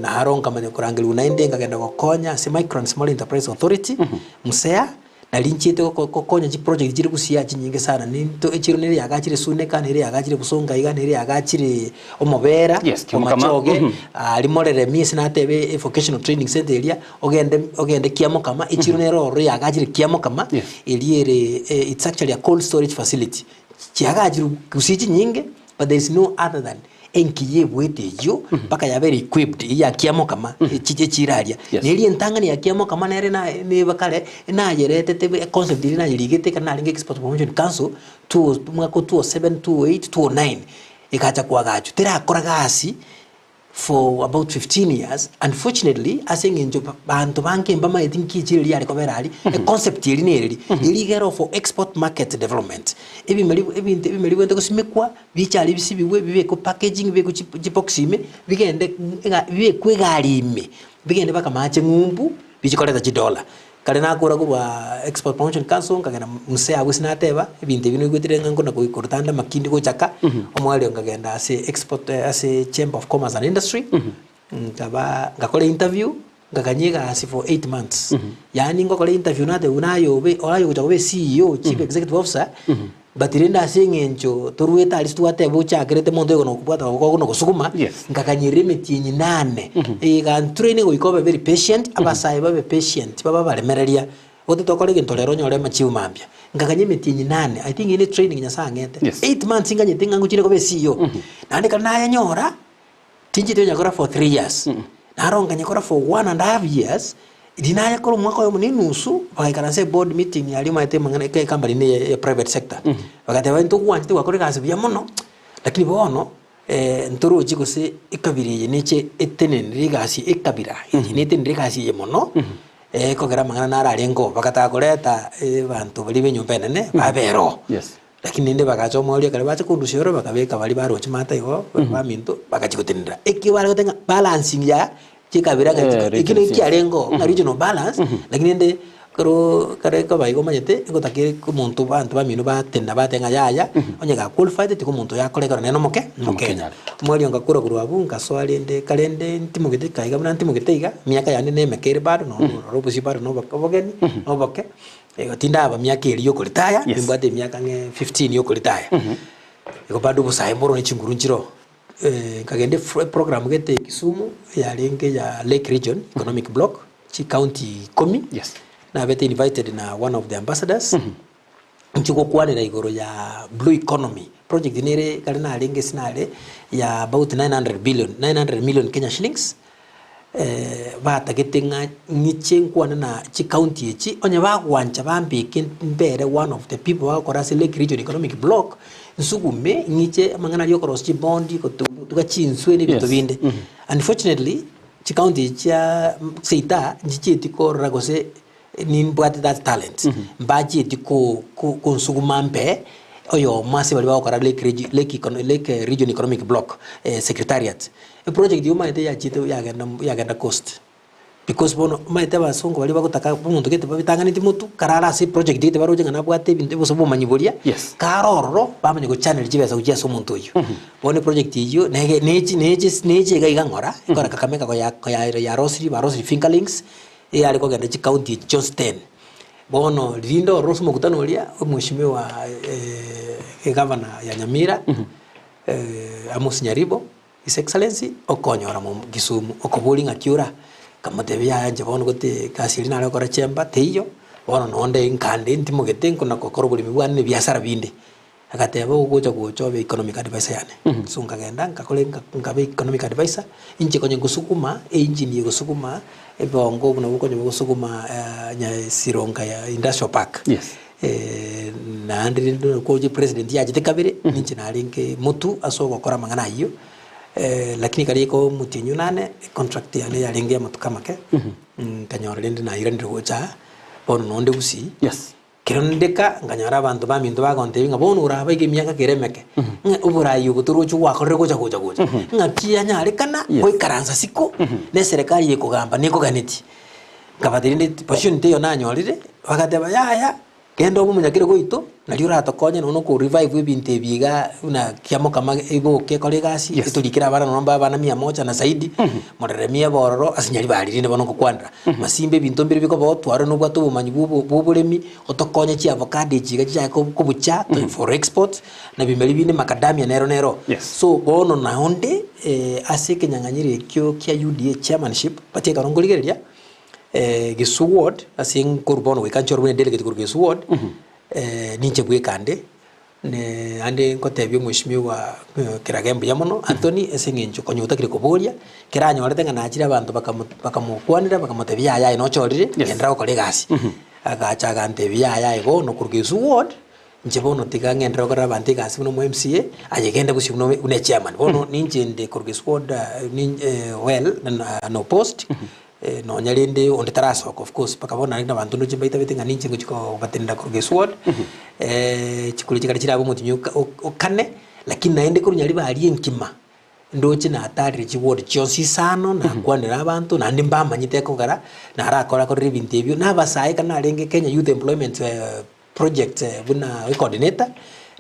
naro nkamanya korangerigwa naende nkagenda gokonya ase Micro and Small Enterprise Authority, MSEA, Nari nchiete gokonya chiproject chire gusii chinyinge sana, ninto echiro nere yagachire Suneka, nere yagachire Bosonga iga, nere yagachire Omobera, Yes, Kiamokama. Bomachoge, Mhm. aria Moreremi ase natebe evocational training center eria, ogende ogende Kiamokama, echiro nere ororo yagachire Kiamokama, Yes. eria ere it's actually a cold storage facility. Chiagachirwe gusii chinyinge, but there is no other than enkiya ebwete eyio mpaka yabeire equipped eyio ya Kiamokama echiche chire aria. Yes. Na eria entang'ani ya Kiamokama nere na neba kare nayeretete econcept eria nayerigete ekero narenge Export Promotion Council two omwaka o 2007, 2008, 2009 egacha koagachwa. Terakora gasi for about 15 years unfortunately ase eng'encho banto bange mbamaeti nki echiro eria yare kobera aria, econcept eria nereri, eria igere for export market development. Ebimeri ebinto ebimeri bibwenerete gosimekwa, bichare bisibigwe, bibekwe packaging, bibekwe chibox ime, bigende bibekwe egari ime, bigende mpaka mache ng'umbu, biche koreta chidollar. Kare nakora korwa Export Promotion Council, nkagenda msee abwo ase nateba, ebinto ebi noigwetire ng'a nkona koruta ande amakindi gochaka, omoerio nkagenda ase export ase Chamber of Commerce and Industry, nkaba ngakora interview, nkaganya egasi for 8 months. Yaani ngokora interview natebiwa naye obe oraye ogocha koba eCEO, Chief Executive Officer, but rende ase eng'encho torwete aria twateba ochakerete monto oyo nokobwata koboko nogosuguma, Yes. nkaganyerera emetienyi nane, egantraine goika obe very patient, abasae babe patient, babe abaremereria, gose tokore egento rero onyore amachibu mambia. Nkaganya emetienyi nane, I think eye ne training Nyasaye ang'ete. Yes. 8 months nganyete ng'a ngochire koba eCEO, naende ekero nayanyora, tincheti konyakora for 3 years, naro nkanyakora for 1.5 years, riria nayakora omwaka oyomo na enusu, bagaikaransa eboard meeting aria omanyete amang'ana ecompany ne ya private sector, bagateba ntogwanchete gwakora egasi buya mono, lakini bono ntorochi gose ekabira eye neche etenenere egasi ekabira eye netenenere egasi eye mono, ekogera amang'ana naro arenge oo, bagataka koreta abanto baria ba enyomba enene babere oo. Yes. Lakini rende bagacha omoerio ekero bacha kondusia oro bakabeka baria baroche mata igo baminto bagachia gotenenera. Ekio bare goteba ng'a balancing ya chikabira ng'a Eh, chiko ekio regions, yes. kiarenge oo ng'a regional balance, lakini rende ekero ekero ekoba igo omanyete egotakera omonto abanto bamino batenena bateba ng'a yaya, onye ga qualified tiga omonto oyo akore ekero nere omoke omokenya. Omokenya. Omoerio ngakora korwa abwo nkasoa rende karende ntimogete kaiga buna ntimogete iga, emiaka yane na emeke ere bado nonye ororo obosio bado na oboke obogeni na oboke. Igo tindaba miaka eria yokoritaya, Yes. nimbwate emiaka ang'e 15 yokoritaya. Igo bado obosae mboro ne chinguru nchiroo. nkagenda eprogram gete Kisumu yarenge ya Lake Region Economic Bloc, chicounty ikomi, Yes. nabete invited na one of the ambassadors, inche gokwanera igoro ya blue economy, project nere ekare narenge ase nare ya about 900 billion, 900 million Kenya shillings, batagete ng'a ng'iche nkwane na chicounty echi, onye bagwancha bambeke mbere one of the people bagokora ase Lake Region Economic Bloc, nsugume ng'iche amang'ana aria okorosia chibondi, gotuga chinswe na ebinto Yes. binde. Unfortunately, chicounty echi chia seita nchichieti korora gose nimbwate that talent, mbachieti ko- ko- konsuguma mbe oyomo ase baria bagokora Lake Regi- Lake Econo- Lake Region Economic Bloc secretariat. Eproject eyio omanyete yachiete yagenda yagenda coast, because bono omanyete abasongo baria bagotaka omonto gete babitanganeti motwe, karare ase eproject gete baroche ng'a nabwate ebinto gose obomanyi boria, Yes. kare ororo bamanya gochannel chibesa gochia ase omonto oyio. Bono eproject eyio nege nechi nechi neche iga iga ng'ora, ekora Kakamega koya koya yarosirie barosirie fingerlings, eyare kogenda chicounty echi chionsi ten. Bono rinde ororo ase omokutano oria, omweshimiwa egavana ya Nyamira, Amos Nyaribo, His Excellency, okonyora mo Kisumu, okoboria ng'aki ora, nkamotebia yaya inche bono gotee egasi eria nare gokora chamber teiyo, bono nonde nkande ntimogete nkona gokora oboremi bwane na ebiasara binde. Agateba ogocha gocha obe economic adviser yane. So nkagenda nkakora nka nkaba economic adviser, inche konya ngosukuma engine egosukuma ebongo buna bokonya bogosukuma nya Sironga ya industrial park. Yes. Naende rende okoche president yachete kabere, ninche narenge motu ase ogokora amang'ana ayio, lakini karia iko omotienyi onane, econtract yane yarenge ya amatuko amake, nkanyora rende nairanire gocha aa, bono nonde gusii. Yes. Kero ndeka, nkanyora abanto baminto bagontebia ng'a bono oraba iga emiaka kere emeke, ng'a oborai obo toroche gwakorire gocha gocha gocha, ng'aki yanyarekana Yes. goikaransa siko, na eserekari ekogamba nekoganetie. Nkabatebia rende position teiyo nanyorire, bagateba yaya, genda obe omonyakere goito, nario oratokonye nonya oko revive ebinto ebi igaa buna kiamokama eboke ekore egasi, Yes. etorikere abana nonya mba abana mia moja na zaidi, moreremie ebororo ase nyari barire rende bono ngokwanera. Masimba ebinto mbire bikoba otware nobwate obomanyi bwa obo bwa oboremi, otokonye chiavocado echi iga chichake ko kobucha for export, na ebimeri binde macadamia nero nero. Yes. So bono naende ase ekenyang'anyiro ekio kia UDA chairmanship, party ekero nkorigereria, Gisugu ward, ase nkorwa bono goika nchore buna edelegate korwa Gisugu ward, ninche bweka nde, naende ngotebia omweshimiwa Kirage mbuya mono Anthony ase eng'encho konya otakire koboria, ekero anyorete ng'a nachire abanto bakamo bakamokwanera bakamotebia yaya aye nochorire, Yes. genderera gokora egasi. Agacha agantebia yaya aye bono korwa Gisugu ward, Inche bono tiga ng'enderere gokorera abanto egasi buna omo MCA, aye genda bosio buna buna echairman. Bono ninche nde korwa Gisugu ward well no post, nonya rende onde tarasoka of course mpaka bono naende abanto ndoche mbaitabete ng'a ninche ngochia kobatenenera korwa Gisugu ward, chikura chikare chirabe omotienyi o kane, lakini naende korwa Nyaribari enkima, Ndoche natarire chiward chionsi isano, nakwanera abanto, naende mbamanyete ekogera narakore akorere ebinto ebio, na abasae ekero narenge Kenya Youth Employment Project buna ecoordinator,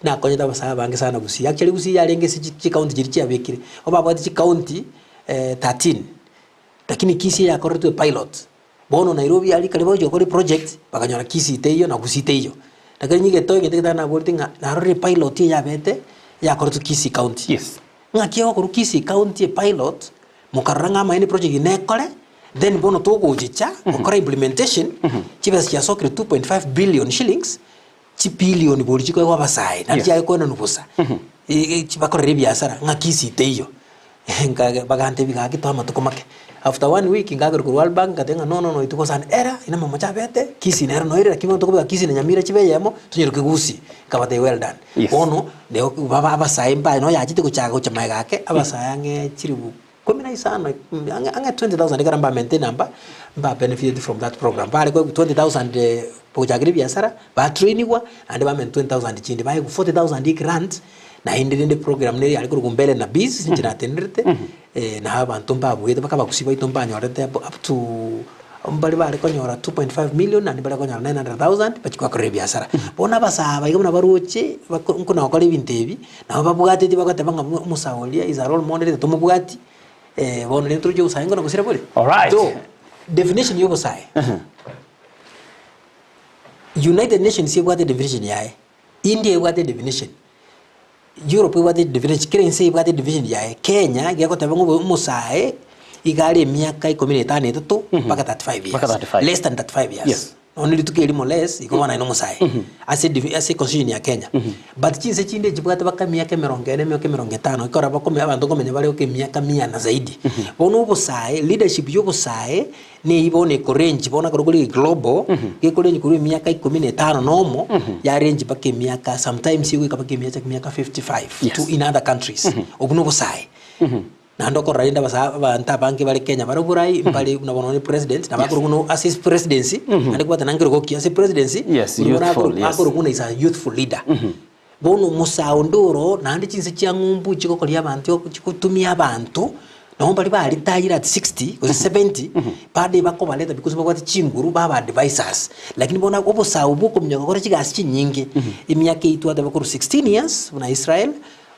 nakonyete abasae abange sana Gusii. Actually Gusii yarenge ase chicounty chiria chiabekire, igo babwate chicounty 13, lakini Kisii yakoretwe epilot. Bono Nairobi aria kare bagochia gokora eproject, bakanyora Kisii teiyo na Gusii teiyo. Lakini onye egento egento getari naboreti ng'a narorire epilot eye yabete yakoretwe Kisii county. Yes. Ng'aki egokorwa Kisii county epilot, mokarora ng'a amaene eproject eye nekore, then bono togochicha gokora implementation, chibesa chiasokire 2.5 billion shillings, chibilioni boria chikoegwa abasae, naende Yes. chiare koenanwa bosa, chibakorere ebiasara ng'a Kisii teiyo. Nkage bagantebia gaki toa amatuko make. After one week nkagerwa korwa World Bank ngateba ng'a no no no intwe gosana era ina amamocho abete, Kisii nero noire lakini bono tokobeka Kisii na Nyamira chibe eyemo, tonyeroke Gusii. Nkabatebia well done. Yes. Bono neo baba abasae mbaye nonya yachete gochaka gocha magega ake, abasae ang'e chilifu kumi na isano ang'e ang'e 20,000 ekero mba maintain namba, mba benefited from that program. Bare koegwa 20,000 gochakera ebiasara, batrainigwa, naende bamenya 20,000 chinde, baegwa 40,000 egrant, Naende rende program nere yare korokwa Mbele na Biz, inche natenerete, na abanto mbabuete mpaka abagusii baito mbanyorete up up to mbare bare konyora 2.5 million naende mbare konyora 900,000 bachie gokorera ebiasara. Bono abasaa aba iga buna baroche bako nkona gokora ebinto ebi, nabo babwateti bagoteba ng'a omosae oria is a role model totomobwati, bono rende toroche obosae nkona gosira bore. Alright. So, definition ya obosae, United Nations ebwate definition yaye. India ebwate definition. Europe ebwate division, kera ense ebwate division yaye. Kenya iga egoteba ng'a obo omosae iga are emiaka ikomi na etano na etato mpaka 35 years. Mpaka 35. Less than 35 years. Yes. Nonya rituko erimo less, igo bono aye na omosae. Ase divi ase econstitution ya Kenya. But chinse chinde chibwate baka emiaka emerongo ene, emiaka emerongo etano, ekero bakome abanto nkomenya bare goika emiaka mia na zaidi. Bono obosae, leadership ya obosae, neyio bono ekorange bono ekero kore global, gekorange korwa emiaka ikomi na etano na omo, yarange mpaka emiaka sometimes egoika mpaka emiaka emiaka 55 Yes. to in other countries. Obwo na obosae. Naende okorora rende abasae abanto abange bare Kenya bare oborai, mbare buna bono onye president, nabo akorokwa buna ase his presidency, naende kobwate na nkerogo ki ase presidency, Yes, oyio bono youthful, akorokwa yes. akorokwa buna is a youthful leader. Bono omosae onde oro, naende chinse chia ng'umbu chigokoria abanto chigotumia abanto, nabo baria baritayire at 60 gose 70, bado ebakobareta because babwate chinguru baba advisers. Lakini bono obosae obwo okominyoka gokora chigasi chinyinge, emiaka eyio twateba korwa 16 years buna Israel,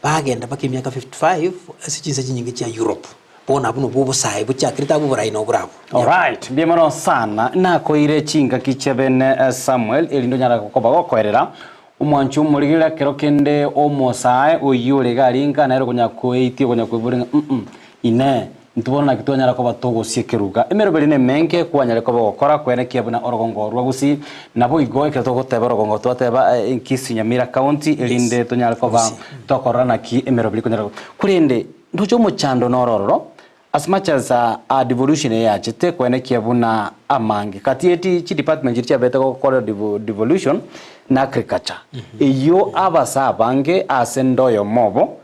bagenda mpaka emiaka 55 ase chinse chinyinge chia Europe. Bono abwo nobwo obosae bochakirete abwo oborai noboro abwo. Alright, mbuya mono sana. Nakoire chingaki chia bene Samuel, erinde onyare koba gokoerera Omwanchi omorigereria kero kende omosae oyio ore iga aringa nere okonya koeitia okonya koiboria ng'a mm inee intwe bono naki twanyara koba togosia ekeruga. Emeroberi nemenge kwanyare koba ogokora kwenekia buna orogongo rwa Gusii naboigo ekero togoteba orogongo twateba Kisii Nyamira county erinde tonyare koba tokorora naki emeroberi ekonyara korende ndoche omochando noro ororo As much as a devolution eye yachete koenekia buna amange kati eti chi department chiria chiabete gokora devolution na agriculture eyio abasa abange ase nde oyomo obo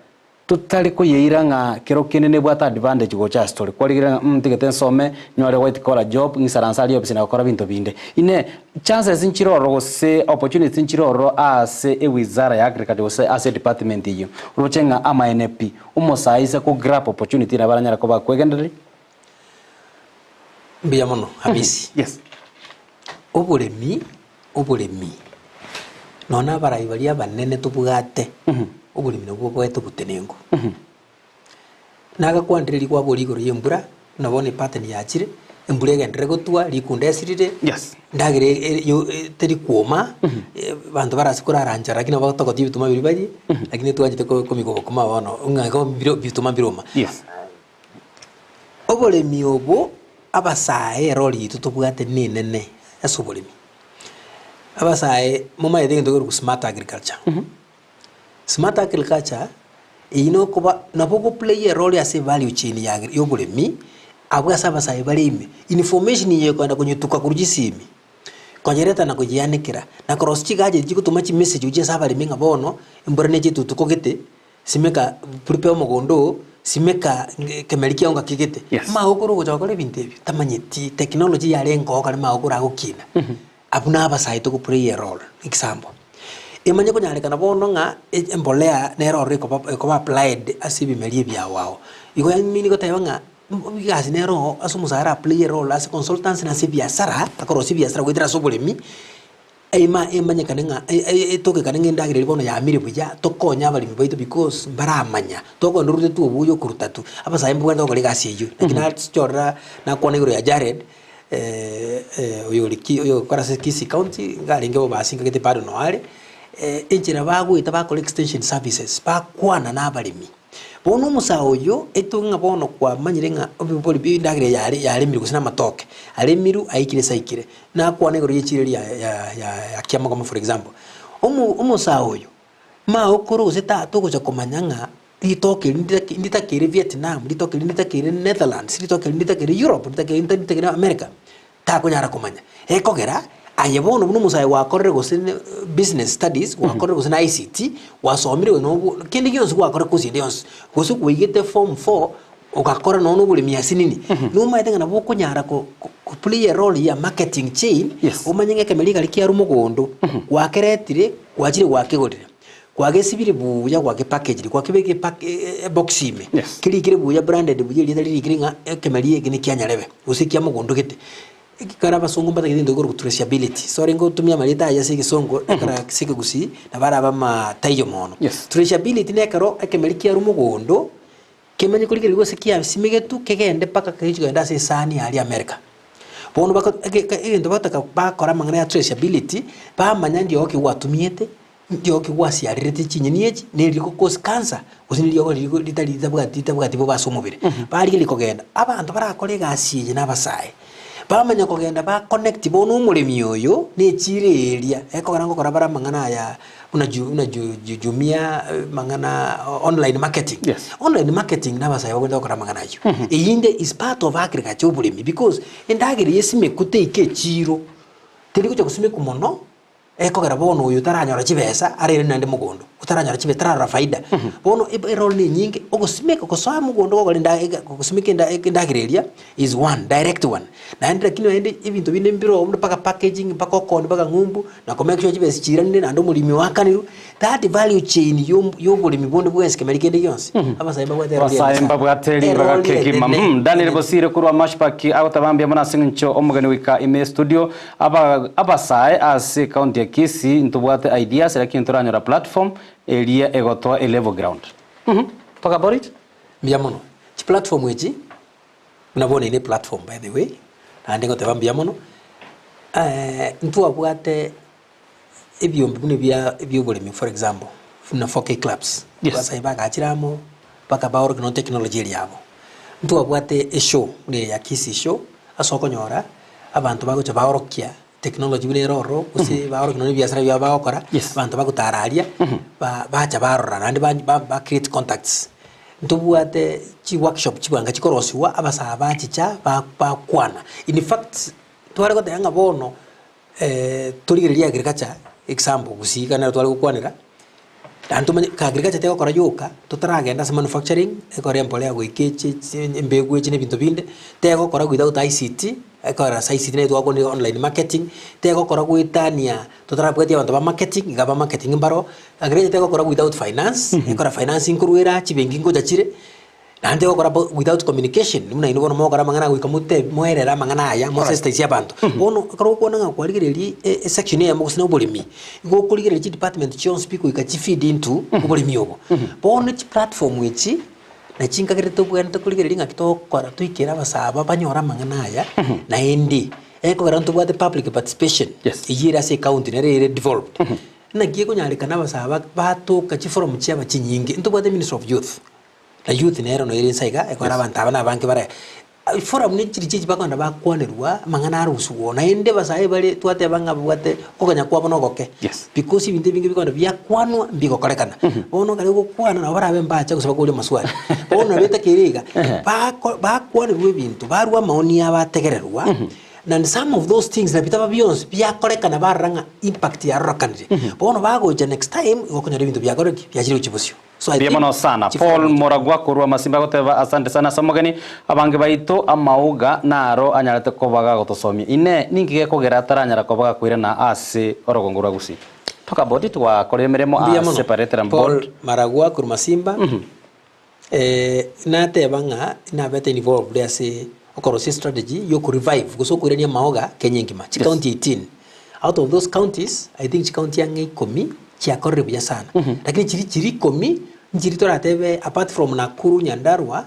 totari koyeira ng'a kero kende nebwate advantage gocha ase tore kwarigereria ng'a ntigete nsome nyore white collar job ng'isaranse aria ofisi na gokora binto binde. Inee chances nchire ororo gose opportunities nchire ororo ase ewizara ya agriculture gose ase edepartment eyio oroche ng'a amaene pi Omosae ise ko grab opportunity nabo aranyare koba akwegendereria. Mbuya mono Hamisi. Yes. Oboremi, oboremi, nonya na abarai baria abanene tobwate, oboremi nabwo boete obotenenku. Nagakwandereria kwabori igoro ya embura, buna bono epattern yachire, embura egenderere gotwa, rikunda esirire, Yes. Endagera teri kwoma, abanto barase korara nchara lakini nabo togotia ebituma biria barie, lakini twanchete komiga obokima bono ng'a igo mbiro bituma mbiroma. Yes. Oboremi obo abasae erori yaito tobwate nenene ase oboremi. Abasae momaete egento gekorokwa smart agriculture. Smart agriculture, eyio nokoba nabo ogo play erole ase evalue chain ya agri ya oboremi, abwo ase abasae bare ime. Information eye ekoenda konyetuka korwa chisimi, konyereta na koyeanekera, na korosia chigadget chigotoma chimessage gochia ase abaremi ng'a bono, embura neche etutuko gete, simeka prepare omogondo oo, simeka ekemeri kiago ngaki gete. Yes. Magokoro ogocha gokora ebinto ebio, tamanyeti technology yarenge oo kare magokoro agokina. Abwo nabasae togo play a role. Example, emanye konyarekana bono ng'a embolea nere ororo ekoba ekoba applied ase ebimeri ebiao ao. Igo yaani goteba ng'a egasi nere oo ase omosae ara play a role ase consultancy na ase ebiasara, akorosia ebiasara goetera ase oboremi, ema emanyekane ng'a etokekane ng'a endagera eria bono yamire buya, tokonye abaremi baito because mbaramanya, tokogenda orute tu obuya okoruta tu, abasae mbabwenerete gokora egasi eyio. Naki nachorera nakwana igoro ya Jared. oyore ki oyokora ase Kisii county, iga arenge bobe ase nkagete bado noo are, enchera bagoeta bakora extension services, bakwana na abaremi. Bono omosae oyo, etoke ng'a bono kwamanyire ng'a obobori bwa endagera eye yare yaremirwe gose na amatoke, aremirwe aikire ase aikire, nakwana igoro ya echiro eria ya ya ya Kiamokama for example, omo omosae oyo, magokoro gose tata ogocha komanya ng'a Ritoke eri nditakeire Vietnam, ritoke eri nditakeire Netherlands, ritoke eri nditakeire Europe, ritoke eri nditakeire America, takonyara komanya. Ekogera, aye bono buna omosae gwakorire gose ne business studies, gwakorire gose na ICT, gwasomire gose nobo kende gionsi gwakorire course ende yonsi, gose kwaigete form four, ogakora nonye na oboremi asinini, nomaete ng'a nabo okonyara ko ko play a role ya marketing chain, Yes. omanye ng'a ekemeri ekari kiarwa mogondo, gwakeretire, gwachire gwakegorire. Kwagesibire buya gwakepakagire, gwakebeka epak ebox ime, Yes. kerikire buya branded buya erieta ririkire ng'a ekemeri eke nekia nyarebe, gose ekia mogondo gete. Ekero abasongo mbatagete egento gekorokwa traceability, sorry ngotumia amarieta aya ase egesongo ekero ase ekegusii, nabo arabe amataiyo mono. Yes. Traceability na ekero ekemeri kiarwa mogondo, kemenye korigereria gose kiasimegetwe kegende mpaka kegochi kogenda ase esani aria America. Bono bako ege egento bataka bakora amang'ana ya traceability, bamanya ndi oki gwatumiete. Ndiogo ki gwasiarerete chinyeni echi, na eriri gocause cancer, gose neriogo riri ritari ritabwati ritabwati bobe ase omobere. Barigereria kogenda, abanto barakore egasi eye na abasae, bamanya kogenda ba connect bono omoremi oyo na echiro eria, ekogera ngokora bare amang'ana aya buna ju buna ju ju jumia amang'ana online marketing. Yes. Online marketing na abasae bagwenerete gokora amang'ana ayio. Eyinde is part of agriculture oboremi because endagera eye esimekwe teika echiro, teri gocha gosimekwa mono. Ekogera bono oyo otaranyora chibesa araire naende mogondo, otaranyora chibesa tararora faida. Bono eb- erole na enyinge, ogosimeka gosoa mogondo gokora enda ega gosimeka enda endagera eria is one, direct one. Naende lakini naende ebinto binde mbiroo buna mpaka packaging, mpaka okoonia mpaka ng'umbu, na ko make sure chibesa chiiranire naende omoremi oakanirwe, that value chain ya omo ya oboremi bonde bwensi kemeri kende gionsi, abasae mbabwate erori Abasae enene sana. mbabwate ribaga Erori kegima. enene, Mm, Daniel enene. Bosire korwa Mashpaki agoteba mbuya mono ase eng'encho omogeni goika ime estudio. Aba abasae ase ecounty ya Kisii ntobwate ideas lakini ntoranyora platform eria egotoa e level ground. Uhmm talk about it. Mbuya mono. Chiplatform echi, buna bono eye ne platform by the way, naende ngoteba mbuya mono, ntwabwate ebiombe buna ebia ebia oboremi for example, buna 4K clubs, Yes. abasae bagachire amo, mpaka baorokia nonya technology eria yabo. Ntwabwate eshow buna eye ya Kisii show, ase okonyora, abanto bagocha baorokia technology buna ere ororo, gose baorokia nonya ebiasara biabo bagokora, Yes. abanto bagotara aria, ba bacha barora naende ba ba ba create contacts. Ntobwate chiworkshop chibanga chikorosiwa, abasae bachicha ba bakwana. In fact, tware goteba ng'a bono. Torigererie agriculture example gusii iga nero tware gokwanera, naende tomanye ka agriculture tegokora yoka, totaragenda ase manufacturing, ekore embolea goika eche chi embegu echi na ebinto binde, tegokora without ICT, ekogera ase ICT naye twakwanire online marketing, tegokora goetania totarabwatia abanto ba marketing, iga aba marketing mbaro, agriculture tegokora without finance, ekora finance nkorwa era, chibenki ngocha chire. Naende ogokora bo without communication, buna inwe bono mogokora amang'ana goika mote moerere amang'ana aya, mosensitize abanto. Bono ekero okwana ng'a kwarigereria e- esection eyemo gose na oboremi, igo okorigereria chidepartment chionsi pi goika chifeed into oboremi obo. Bono chiplatform echi, nachi nkagerete tobwenerete korigereria ng'aki togokora toikere abasae aba banyore amang'ana aya, naende, ekogera ntobwate public participation, Yes. eywo ere ase ecounty nere ere devolved. Naki ekonyarekana abasae aba batoka chiforum chiaba chinyinge, ntobwate ministry of youth. Na youth nero noyo ere inse iga, ekero abanto aba nabange bare forum ne chiri chiachi bakogenda bakwanerwa amang'ana arusigwa oo, naende abasae bare twateba ng'a babwate okoganya kwabo na ogoke. Yes. Because ebinto ebinge bikogenda biakwanwa mbigokorekana. Bono ekero ogokwana nabo barabe mbacha gose bakoria amaswali. Bono nabo etakeire iga, bako bakwanerwa ebinto, barwa amaoni abo ategererwa, and some of those things na bitaba bionsi biakorekana barora ng'a impact yarorekanire. Bono bagocha next time, igo okonyora ebinto biakorire ki? Biachire gochia bosio. So I Mbuya think mono sana. chief Paul Omocha. Moragwa korwa Masimba agoteba asante sana ase omogeni. Abange baito amauga naro anyarete koba gagotosomia. Inee, ninki gekogera ataranyara koba gakoirana ase orogongo rwa Gusii? Talk about it, gwakorire emeremo Mbuya ase mono. Pareteram Paul Board. Maragwa korwa Masimba, nateba ng'a nabete involved ase okorosia estrategy ya okorevive gose okoirania amaoga Kenya engima, chicounty 18. Out of those counties, I think chicounty ang'e ikomi chiakorire buya sana. Lakini chiri chiri ikomi, nchiri toratebe apart from Nakuru, Nyandarua,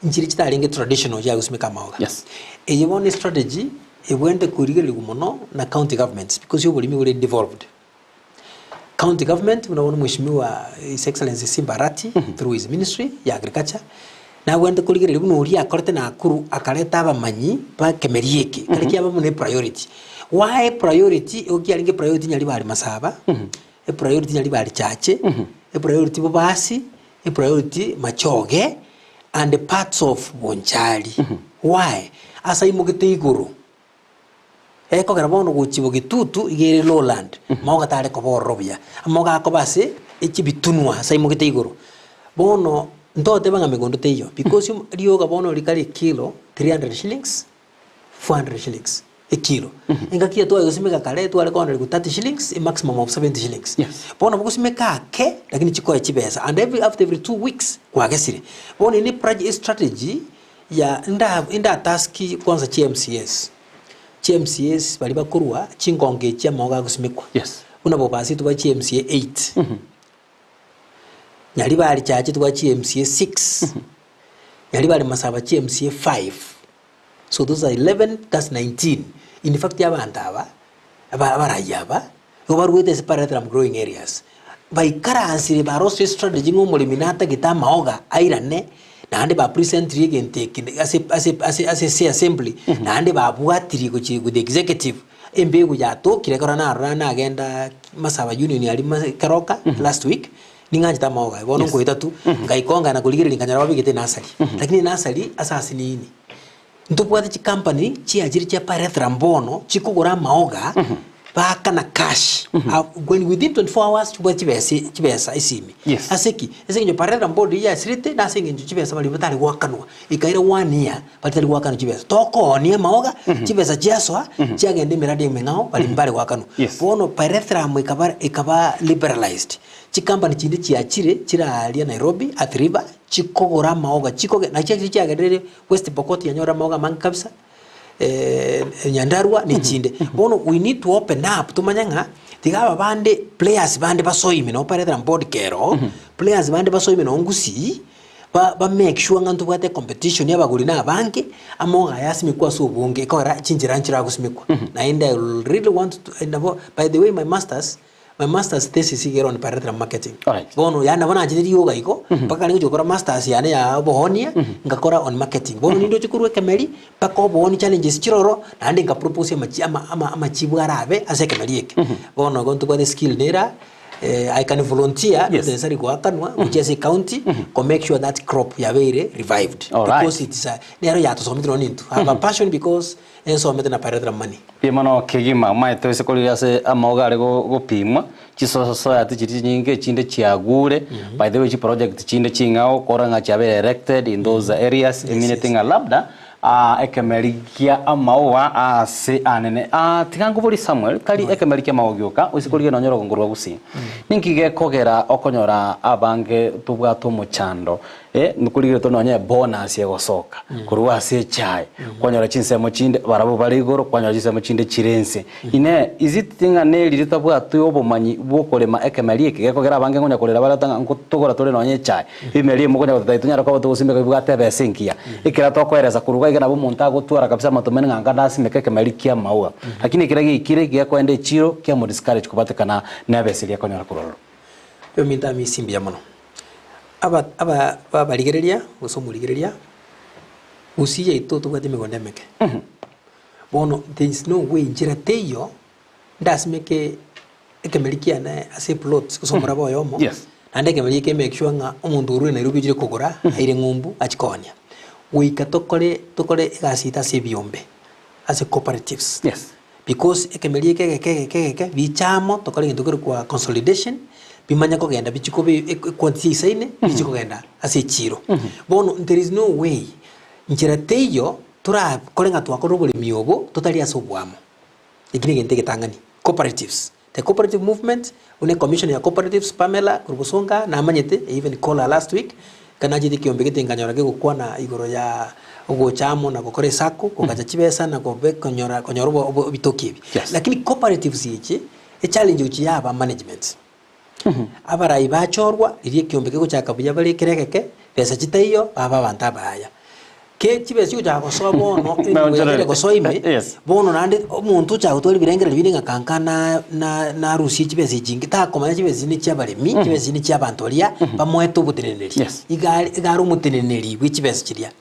nchiri chitarenge traditional chia gosimeka amaoga. Yes. Eye bono estrategy ebwenerete korigererigwa mono na county governments because oboremi bore devolved. County government buna bono mweshimiwa His Excellency Simba Arati through his ministry ya agriculture nabwenerete korigereria buna oria akorete Nakuru akareta abamanyi ba ekemeri eke kare kiaba buna epriority. Why priority? Igo kiarenge priority Nyaribari Masaba, epriority Nyaribari Chache, epriority Bobasi, epriority Machoge and parts of Bonchari. Why? Ase aimogete igoro. Ekogera bono gochia bogetutu iga ere lowland, amauga tare koba ororo buya, amauga akoba ase echibitunwa ase aimogete igoro. Bono ntoteba ng'a megondo teiyo, because rioga bono rikare ekilo 300 shillings, 400 shillings ekilo. Engaki eye tware gosimeka kare tware koonerigwa 30 shillings, a maximum of 70 shillings. Yes. Bono bogosimeka ake, lakini chikoe chibesa and every after every 2 weeks kwagesire. Bono eye ne strategy Ya inda indataski kwanza chi MCAs. Chi MCAs baria bakorwa chingongo echi amaogo agosimekwa. Yes. Buna Bobasi tobwate chi MCA 8. Nyaribari Chache tobwate chi MCA 6. Nyaribari Masaba chi MCA 5. So those are 11 that's 19. In fact abanto aba, aba abarai aba, nigo barwete ase paratram growing areas. Baikaransire barosire estrategy ng'a omoremi natagete amaoga airane, naende ba presentire egento eke ase ase ase ase ase assembly, naende babwatirie gochia with the executive, embegu yatokire ekero narora nagenda Masaba Union aria ma Keroka last week, ning'anchete amaoga aye, bono nkoeta tu, nkaikongana na korigereria nkanyora babegete enasari, lakini enasari ase asinini. Ntobwate chicompany chiachire chia Pyrethrum bono chikogora amaoga baakana cash when within 24 hours chibwate chibesa chibesa esimi. Yes. Ase ki? Ase eng'encho Pyrethrum board riria yasirete nase eng'encho chibesa baria batari goakanwa ekaira one year batari goakanwa chibesa. Tokoonia amaoga chibesa chiasoa chiagenda emiradi emeng'ao baria mbare goakanwa. Yes. Bono Pyrethrum ekaba ekaba liberalized chicompany chinde chiachire chire aaria Nairobi Athi River chikogora amaoga chikoge nachi chiachire chiagenderire West Pokot yanyora amaoga amange kabisa, Nyandarua ne chinde. Bono we need to open up tomanye ng'a tiga aba bande players bande basoime nabo paretera board kero, players bande basoime nabo ngusii, ba ba make sure ng'a ntobwate competition ya abagori na abange, amaoga aya asimekwe ase obonge ekogera chinchera nchire agosimekwa. Naende I really want to nabo by the way my masters. My masters thesis iga ere on pyrethrum marketing. Alright. Bono yaani nabo nachete rioga igo, mpaka kare ngochia gokora masters yane ya obohonia, ngakora on marketing. Bono nindoche korwa ekemeri, mpaka obooni challenges chiroro, naende nka propose amachi ama ama amachibu arabe ase ekemeri eke. Bono igo ntobwate skill nere aa, I can volunteer, not Yes. necessarily goakanwa, gochia ase ecounty, ko make sure that crop yabeire revived. Alright. Because it's a, nero yatosomete nonye nintwe. I have a passion because Ensomete na Pyrethrum money. Mbuya mono kegima, omanyete ase korire ase amaoga are gopimwa, chisosoya tichiri chinyinge echinde chiagure, by the way chiproject chinde ching'ao okora ng'a chiabeire erected in those areas emineti ng'a labda ekemeri kia amaoa ase anene. Tiga nkoborie Samuel, tari ekemeri kia amaoa gioka, oise korigia nonye orogongo rwa Gusii, ninki gekogera okonyora abange tobwate omochando Nkorigereria tore nonye ebonus egosoka korwa ase echae, kwanyora chinsemo chinde barabwo bare igoro, kwanyora chinsemo chinde chire inse. Inee, is it ng'a neriri tabwati obomanyi bw'okorema ekemeri eke gekogera abange nkonya korera bare ng'a nkotogora tore nonye echae, ebimeri ebi mokonya gototebia tonyare koba togosimeka bibwate ebesa engiya. Ekero tokoeresa korwa iga iga nabo omonto agotwara kabisa amatomani ng'a anga nasimeke ekemeri kia amaua. Lakini ekero giaikire gekoenda echiro kiamo discourage kobatekana nebesa eria akonyora korwa ororo. Ominto amisi mbuya mono. Aba aba abarigereria gose omorigereria, gusii yaito tobwate emegondo emeke. Bono there is no way nchera teiyo ndasimeke ekemeri kiane ase eplot gose omoraba oyomo, Yes. naende ekemeri eke make sure ng'a omonto orure Nairobi ochire kogora aire ng'umbu achie koonia. Goika tokore tokore egasi yaito ase ebiombe, ase cooperatives. Yes. Because ekemeri eke egeke egeke egeke biche amo tokore egento kerokwa consolidation, bimanye kogenda bichie koba equantity eisaine, bichie kogenda ase echiro. Bono there is no way, nchera teiyo torakore ng'a twakorire oboremi obo totari ase oboamo. Eki na egento egetang'ani, cooperatives, the cooperative movement, buna ecommission ya cooperatives Pamela korwa Bosonga namanyete, I even call her last week, Ekero nachete ekiombe gete nkanyora kegokwana igoro ya ogocha amo na gokora esacco, kogacha chibesa na kobe konyora konyora obo obo ebitoki ebi. Yes. Lakini cooperatives echi, echallenge gochia yaba management. Abarai bachorwa, riria ekiombe kegochaka buya bare ekere egeke, besa chitaiyo, baba abanto abaya. Ke chibesa chigochaka gosoa bono, enibo yabeire gosoa ime, Yes. bono naende omonto ochaka gotwara ebirengererio binde ng'a kanka na na narusie chibesa echi inke, takomanya chibesa echi ne chia abaremi, chibesa echi ne chia abanto baria bamoete oboteneneri. Yes. Iga are iga are omoteneneri bwe chibesa chiria.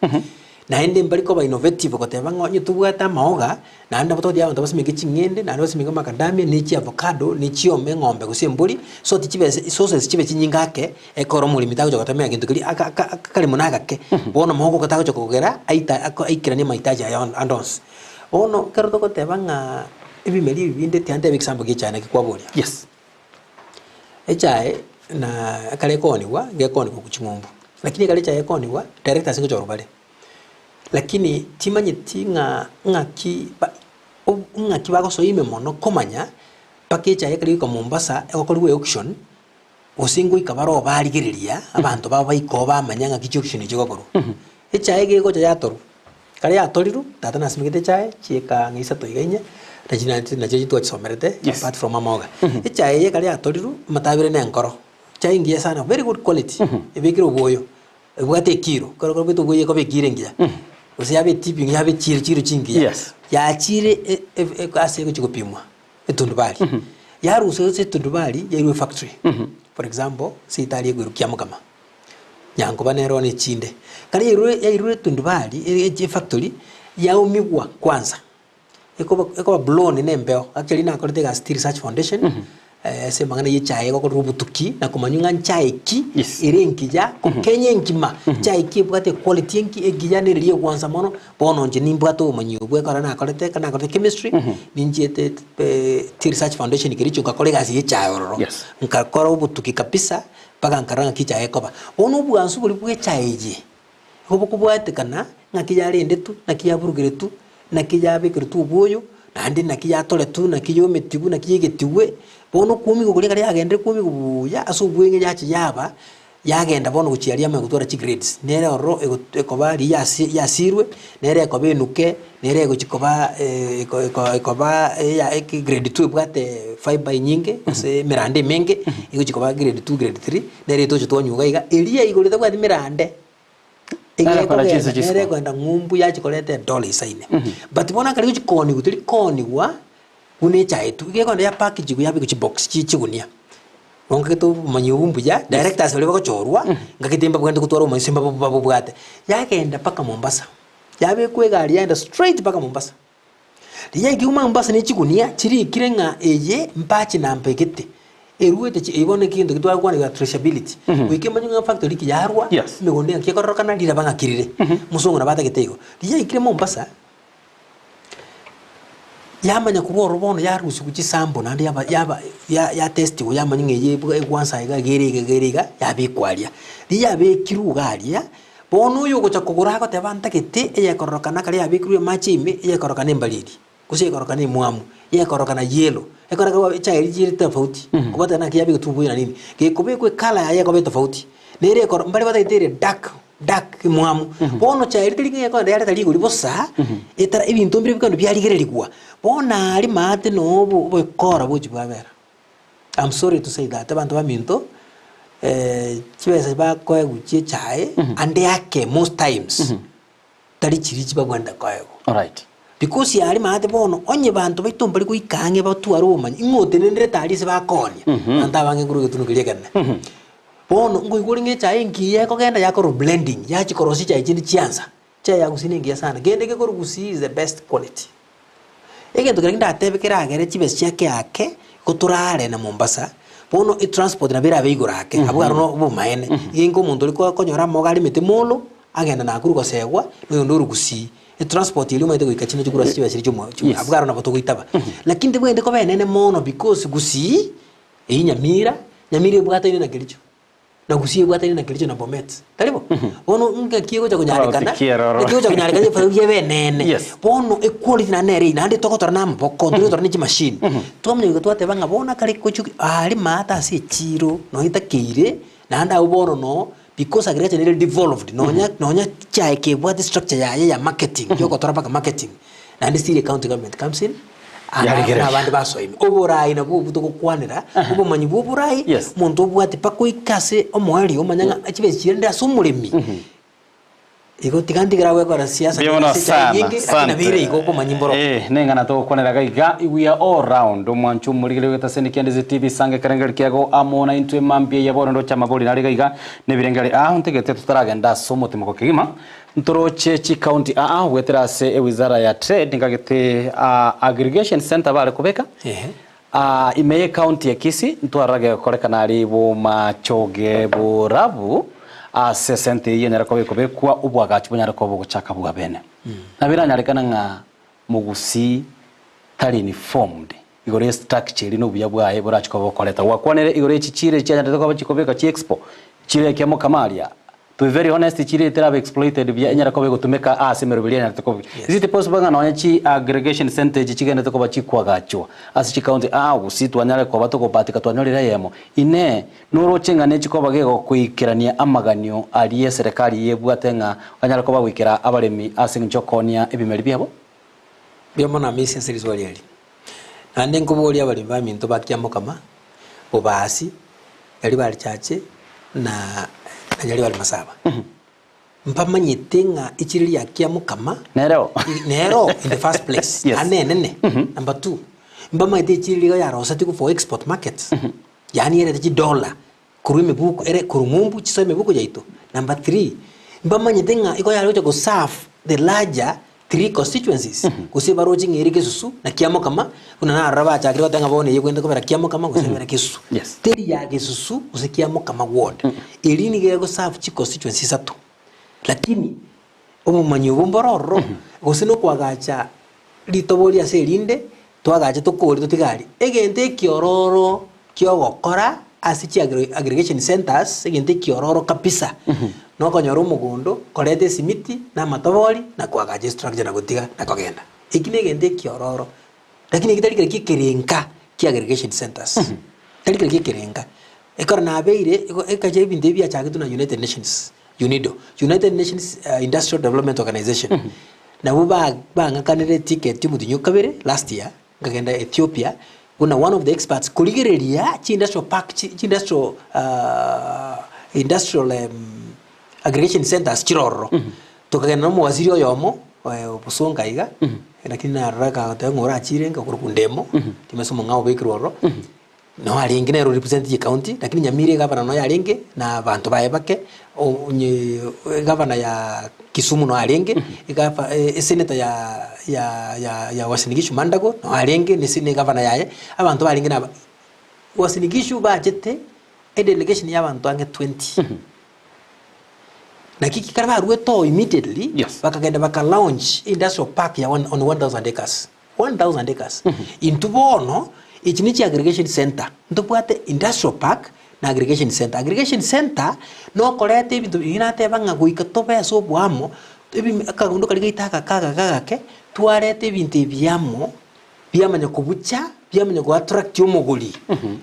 Naende mbari koba innovative goteba ng'a onye tobwate amaoga, Naende nabo togotebi abanto basimeke ching'ende, naende basimeke amakadamia, ne chiavocado, ne chiombe, eng'ombe gose embori, so tichibe sources chibe chinyinge ake, ekero omoremi tagocha gotemera gento keria aka aka akaremo na agake, bono mogoka tagocha kogera aita ako aikeranie amahitaji aye ande onsi. Bono ekero togoteba ng'a ebimeri ebi binde tianteba egesambo gia echae naki kwaboria. Yes. Echae na ekero ekooniwa, nigo ekooniwa gochia ng'umbu, lakini ekero echae ekooniwa, direct ase ngochorwa bare. Lakini timanyeti ng'a ng'aki ba ng'aki bagosoa ime mono komanya mpaka echaye ekero goika Mombasa egokorigwa eauction, gose ngoika bare oo barigereria abanto babo baika oo bamanya ng'aki chiauction echi chigokorwa. Echaye gegocha yatorwa, ekero yatorirwe, tata nasimegete echaye chieka ang'e isato iga inye, nachi nachi nachio twachisomerete Yes. apart from amaoga. Echaye eye ekero yatorirwe, amatabire na enkoro, echaye engiya sana, very good quality, ebekire obwoyo. Ebwate ekiro, ekero korobete oboyia ekoba ekiro engiya, gose yabe etipping yabe chiro chiro chingiya, Yes. yachire e- e- ase egochia gopimwa etundubari. Yarusia ase etundubari yairwa efactory. For example, ase etari ekoirwa Kiamokama, Nyankoba nere one echinde. Ekero yairwe yairwe etundubari ere echi efactory, yaumigwa kwanza, ekoba ekoba blown na embeo, actually nakorete egasi Tea Research Foundation, ase amang'ana ya echae egokorwa obotuki na komanywa ng'a nchae ki ere engiya Kenya engima, nchae ki ebwate equality enki engiya nere eria egwansa mono, bono inche nimbwate obomanyi obwo ekero nakorete ekero nakorete chemistry, ninchiete Tea Research Foundation Kericho nkakora egasi ya echae ororo, nkakora obotuki kabisa mpaka nkarora ng'aki echae ekoba. Bono obwansu boria bwa echae eye, Igo bokobwatekana ng'aki yarendetu, naki yaburugeretu, naki yabekeretwe obwoyo, naende naki yatoretu, naki yometigwe, naki yegetigwe. Bono okwomigwa koria ekero yagendire kwomigwa buya ase obweng'e yacha yaba, yagenda bono gochia aria yamanya gotwara chigrades. Nere ororo ego ekoba riria yasi yasirwe, nere ekoba enuke, nere egochi koba eko eko ekoba eya eke grade two ebwate fibre enyinge gose emerando emenge, egochi koba grade two, grade three, nere etoche twanywa iga iga, eria igoro etabwati merande. Nere kora chinse Nere chisiko. ekoenda ng'umbu yachi koreta edola isaine. But bono ekero egochi koonigwa teri koonigwa buna echae tu, iga ekoenda ya package yabekwa chibox chie chigunia. Bono nkagete obomanyi obwo mbuya, directors baria bagochorwa, nkagete mbabwenerete gotwara obomanyi ase mbabo babobwate. Yagenda mpaka Mombasa, yabekwa egari yaenda straight mpaka Mombasa. Rigia ekiuma Mombasa ne chigunia chirikire ng'a eye mpache namba egete, eruete chi eywo bono egento ekio twagokwana iga traceability. Goika emanye ng'a factory ki yarwa, Yes. emegondo engaki ekororokana, riraba ng'aki rire. Mosongo nabo atagete igo. Rigia yaikire Mombasa, yamanya korwa ororo bono yarusiwa chisample naende yaba yaba ya yatestiwa yamanya ng'a eye ebwa egwansa iga iga ere iga iga ere iga, yabekwa aria. Riria yabekirwe iga aria, Bono oyogocha kogora agoteba, Ntagete eyekororokana ekero yabekirwe amache ime, eyekororokana embariri, gose eyekororokana emwamu, eyekororokana yellow, ekero echaye eria chire tofauti, kobwatana naki yabeketwe obuya na nini. Gekobekwa ecolour yaye ekoba etofauti, nere ekoro mbare batagete ere dark, dark emwamu. Bono chaye eria teri ng'a ekogenda yareta rigori bosa, etara ebinto mbire bikogenda biarigererigwa. Bono aria maate noo obo obokora bogochia bwabera. I'm sorry to say that abanto baminto chibesa bakoegwa chia echae ande ake most times tari chiria chibabwenerete koegwa. Alright. Because aria maate bono onye banto baito mbari goika ang'e batware obomanyi ing'o otenenderete aria ase bakoonia abanto abange nkorwa egetunwa keria ekenene. Bono nkoigwa ore ng'a echae engiya ekogenda yakorwa blending yachia korosia echae chinde chiansa, echae ya gusii nengiya sana kende gekorwa gusii is the best quality. Egento keria ndatebe keragere chibesa chiake ake, igo torare na Mombasa, bono etransport nabo erabe igoro ake, abwo aro no obomaene. Iga inka omonto oria ko konyora amogo aremete molo, agenda Nakuru gosegwa, na oyonde orwa Gusii. Etransport eria omanyete goika chinde chikuru ase chibesa chiria chiomo chio Yes. abwo aro nabo togoitaba. Lakini tebwenereti koba enene mono because Gusii, eywo Nyamira, Nyamira ebwataine na Kericho. na Gusii ebwataine na Kericho na Bomet. Tari bo? Bono ngaki egocha konyarekana, Tofauti ki eroro? ngaki egocha konyarekana efauti ebe enene. Yes. Bono equality naende nere eyio, naende togotora na amaboko, ntori gotora ne chimashini. Twamanya goika twateba ng'a bono akare gochia aria maate ase echiro nonye etakeire, naende abwo bono noo, because agriculture nere devolved, nonya nonya chiaye kebwate structure yaye ya marketing, yogotora mpaka marketing, naende still ecounty government comes in, Yarigereria. na abande basoime. Oborai nabwo obwo togokwanera, obomanyi bwa oborai, Yes. omonto obwate mpaka oike ase omoerio omanye ng'a chibesa chiria ndire ase omoremi. Igo tiga ntigere agwekora siasa Mbuya mono ase echae sana, enyinge, lakini nabo ere igo obomanyi mboro. Eh, neng'ana togokwanera iga iga, we are all round. Omwancho omorigereria ogetaseni kia Ndizi TV sange ekerengeri kiago amo na intwe mambia ya bono ndoche amabori nare iga iga nebirengeri aa ntegete totaragenda ase omotimoko kegima. Ntoroche chicounty aa goetera ase ewizara ya trade ngagete aa aggregation center bare kobeka aa ime ye county ya Kisii ntwarora gekorekana aria bomachoge borabu ase esenta eyio enyare koba ekobekwa obwagachi bonyare koba bogochaka bwa bene. Nabo eranyarekane ng'a mogusii tari informed igoro ye structure eria na obuya bwaye borachi koba bokoreta. Gwakwanire igoro ye chichiro echi chianyarete koba chikobekwa chi expo chire ekiamo kama aria To be very honest chire terabe exploited buya enyare koba egotumeka ase emeroberi enyarete koba. Is it possible ng'a nonye chi aggregation centre echi chigenderete koba chikwagachwa ase chicounty aa gusii twanyare koba togobatika twanyorire eyemo? Inee! Noroche ng'a nechikoba gegokoikerania amaganio aria eserekari yebwate ng'a banyare koba goikera abaremi ase eng'encho y'okoonia ebimeri biabo? Mbuya mono Hamisi ase riswali eri. Naende nkoboria abaremi baminto ba Kiamokama, Bobasi, Nyaribari Church na na Nyaribari Masaba. Mbamanyete ng'a echiro eria ya Kiamokama Nereo. nero in the first place Yes. ane enene. Number two, Mbamaete echiro iga yarosetigwe for export markets, yaani erete chidollar korwa emebuko ere korwa ng'umbu chisoe emebuko yaito. Number three, mbamanyete ng'a igo yare gocha goserve the larger three constituencies, gose baroche ng'a ere Gesusu na Kiamokama, buna narora bachakire goteba ng'a bono eye egwenerete kobera Kiamokama gose ebere Gesusu. Yes. Teri ya Gesusu gose Kiamokama ward, eria nigo egoserve chiconstituency isato. Lakini obomanyi obo mboro ororo, gose na okoagacha ritobori ase erinde, twagache tokore totige aria. Egento ekiororo kiogokora ase chi aggregation centers, egento ekiororo kabisa, nokonyora omogondo, koreta esimiti, na amatobori, na koagacha estructure na gotiga na kogenda. Eki na egento ekiororo, lakini eki tari kere kia ekerenka kia aggregation centers, tari kere kia ekerenka. Ekero nabeire, igo ekacha ebinto ebi biachagetwe na United Nations. UNIDO, United Nations Industrial Development Organization, nabwo ba- bang'akanire eticket omotienyi o kabere last year, nkagenda Ethiopia, buna one of the experts korigereria chi industrial park chi chi industrial industrial aggregation centers chire ororo. Tokagenda na omowaziri oyomo Bosonga iga, lakini narora kagoteba ng'a orachire nkakorokwa Ndemo, timanyeti omong'ao obekirwe ororo. Noo arenge nere orepresent ecounty, lakini Nyamira egavana noyo arenge na abanto baye bake, onye egavana ya Kisumu noo arenge, egava esenator ya ya ya ya Uasin Gishu Mandago noo arenge na ese na egavana yaye, abanto barenge naba Uasin Gishu bachete edelegation ya abanto ang'e 20. Naki ekero baruete oo immediately, Yes. bakagenda baka launch industrial park ya one on 1000 acres. 1000 acres. Intwe bono, echi ne chiaggregation center, ntobwate industrial park na aggregation center. Aggregation center, nokoreta ebinto biria nateba ng'a goika tobe ase oboamo, ebi akagondo karia gaito agake agake agake, twareta ebinto ebi amo, biamanya kobucha, biamanya go attract omogori.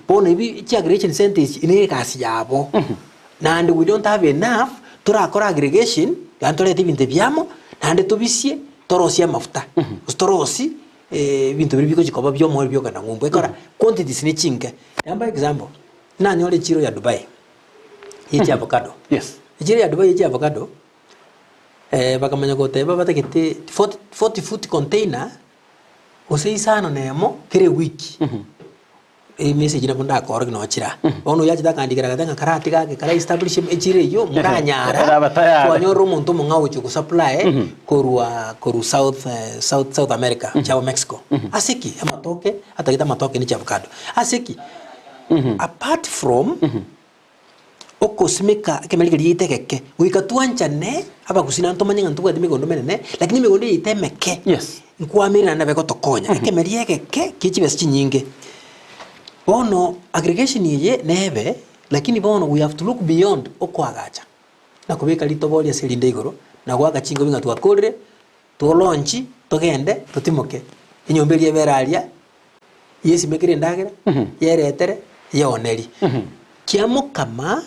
Bono ebi chiaggregation center echi ne egasi yabo, naende we don't have enough, torakore aggregation, yaani torete ebinto ebi amo, naende tobisie. Torosie amafuta, gose torosie ebinto biria bigochia koba bia omoerio biokogenda ng'umbu, ekora quantities ne chinke. Namba example, nanyore echiro ya Dubai, ye chiavocado. Yes. Echiro ya Dubai ye chiavocado, bakamanya goteba batagete 40 40 foot container, gose isano na emo kera ewiki. Emessage nabo ndakorokia nonya chire aa. Bono oyio achete akandikera agateba ng'a karatiga ake kara establish echiro eyio moranyara Eraba tayari. twanyorire omonto omong'ao ogochia gosupply korwa korwa south south south America chiabo Mexico. Ase ki? Amatoke atagete amatoke ne chiavocado. Ase ki? Apart from okosimeka ekemeri keria giaito egeke, goika twanchane abagusii naende tomanye ng'a ntobwati emegondo emenene, lakini emegondo eye yaito emeke, Yes. nkwamire naende nabo egotokonya. Ekemeri egeke kie chibesa chinyinge. Bono aggregation eye nebe, lakini bono we have to look beyond okoagacha, na kobeka ritobori ase erinde igoro, na goaka chingobi ng'a twakorire, tolaunchi, togende, totimoke. Enyomba eria ebere aria. Yesimekere endagera, yeretere, yeonerie. Kiamokama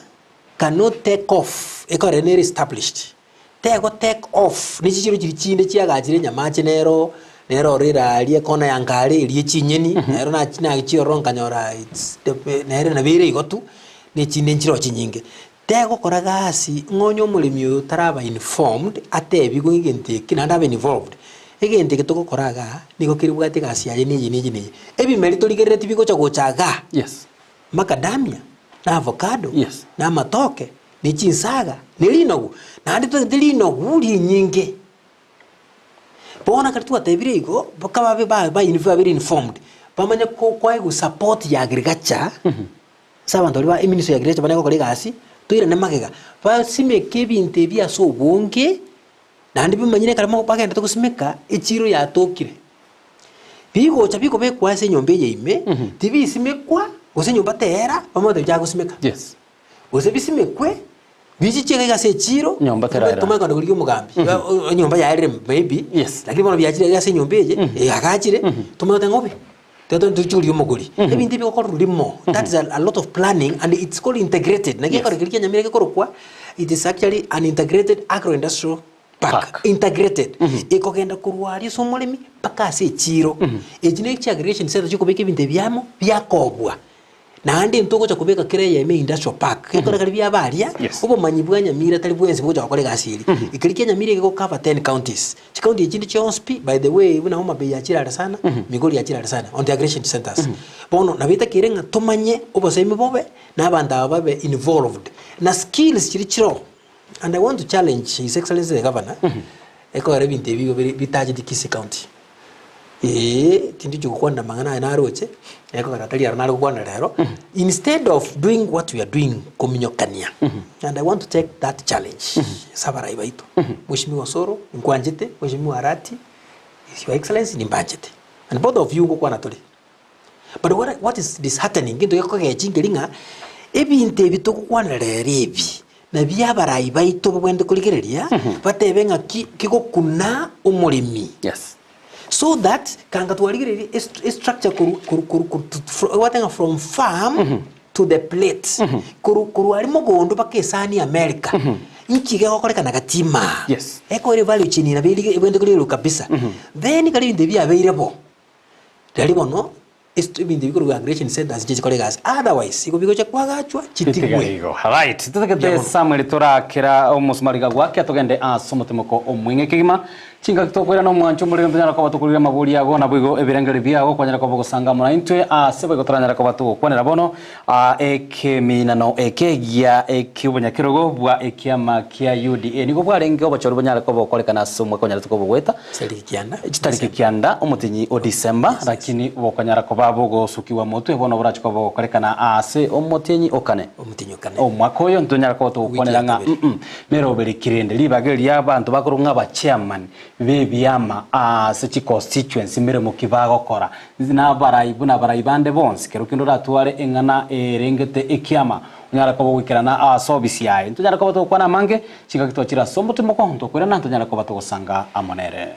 cannot take off, ekore nere established. Tego take off, ne chichiro chiria chinde chiagachire Nyamache nero, nero ore aria ekona ya Nkare eria echinyeni, nero nachi nachi ororo nkanyora its the nere nabo ere igo tu, na echinde nchiroo chinyinge. Tegokora gasi ng'a onye omoremi oyo otaraba informed, atebigwe egento eke naende abe involved, egento eke togokora igaa, nigo kerebwate egasi yaye neye neye neye. Ebimeri torigereretie bigocha gocha igaa, Yes. macadamia, na avocado, Yes. na amatoke, ne chinsaga, ne rinogu, naende totagete rinogu rinyinge. Bono ekero twatebire igo, mpaka babe ba ba babere informed, bamanye ko koegwa support ya agriculture. Ase abanto baria ba eministry ya agriculture bane gokora egasi, toirane magega, basimeke ebinto ebi ase obonge, naende bimanyire ekero mo bagenderete gosimeka, echiro yatokire. Bigocha bikobekwa ase enyomba eye ime, tibisimekwa, gose enyomba teyera, bamanye gotebi chaka gosimeka. Yes. Gose bisimekwe, bichiche iga iga ase echiro, Enyomba teraera. tomanye kogenda korigia omogambi, enyomba yaerire maybe, Yes. lakini bono biachire iga ase enyomba eye, eagachire, tomanye goteba ng'a obe. Tiga tochie koria omogori. Ebinto ebi bigokorwa rimo, that is a lot of planning and it's called integrated. Naki Yes. ekero keria kia Nyamira gekorokwa, it is actually an integrated agro industrial park. Park. Integrated. Ekogenda korwa aria ase omoremi mpaka ase echiro. Echi ne chi aggregation center chikobeka ebinto ebi amo, biakobwa. Naende ntogocha kobeka kera eyemo industrial park, gekore kare biaba aria, Yes. obomanyi bwa Nyamira tari bwensi bogocha gokora egasi eria. Ekeri kia Nyamira ege gocover 10 counties. Chicounty echi chinde chionsi pi, by the way, buna Homa Bay yachire are sana, Migori yachire are sana, on the aggregation centers. Bono nabo etakeire ng'a tomanye obosemi bobe, na abanto aba babe involved, na skills chiria chiroo, and I want to challenge His Excellency the Governor, ekogera ebinto ebi igo bire bitacheti Kisii County. Eeh, tindichi gokwana amang'ana aya naroche, ekogera tari aro nare gokwana rero, instead of doing what we are doing kominyokania, and I want to take that challenge ase abarai baito, Mweshimiwa Osoro ninkwanchete, Mweshimiwa Arati, Your Excellency nimbanchete, and both of you ngokwana tore. But what, what is disheartening, gento gekogecha nkeri ng'a ebinto ebi togokwanera rero ebi, nabio abarai baito babwenerete korigereria, batebe ng'a ki kigokuna omoremi. Yes. So that kanga twarigereria est- estructure korwa korwa korwa korwa to- fro- obwate ng'a from farm to the plate, korwa korwa aria mogondo mpaka esani America, inki gegokorekana gati imaa. Yes. Ekore value chain nabo erige ebwenerete korigererwa kabisa. Then kare ebinto ebi biabeire bo, Riaria bono ebinto ebi korwa aggregation centers nchiche chikore egasi otherwise igo bigocha kwagachwa chitigwe. Igo. Right. Totagete Mbuya mono. Samuel torakera omosumari iga gwake togende ase omotemoko omweng'e kegima. Chingaki tokoirana omwancho omorero ntonyara koba tokorire amabori ago naboigo ebirengererio biago kwanyara koba ogosanga amo naintwe ase boigo toranyare koba togokwanera bono aa ekeminano eke gia ekiobonyakerogo bwa ekiama kia UDA nigo bwarenge obochori bonyare koba okorekana ase omwaka onyarete koba ogoeta Chitariki kianda. Chitariki kianda omotenyi o December, lakini bokonyara koba bogosukigwa motwe bono borache koba bogokorekana aase omotienyi o kane. Omotienyi o kane. Omwaka oyo ntonyara koba togokwanera Wiki ya ng'a kabere. mm neroberi ki rende ribaga eria abanto bakorwa ng'a abachairman b'ebiama aase chiconstituency meremo ki bagokora nabarai buna abarai bande bonsi kero kende oratware eng'ana erengete ekiama Onyare koba ogoikerana ase obisi yaye. Ntonyare koba togokwana amange, chingaki twachire ase omotimoko, ntokoirana ntonyare koba togosanga amo nere.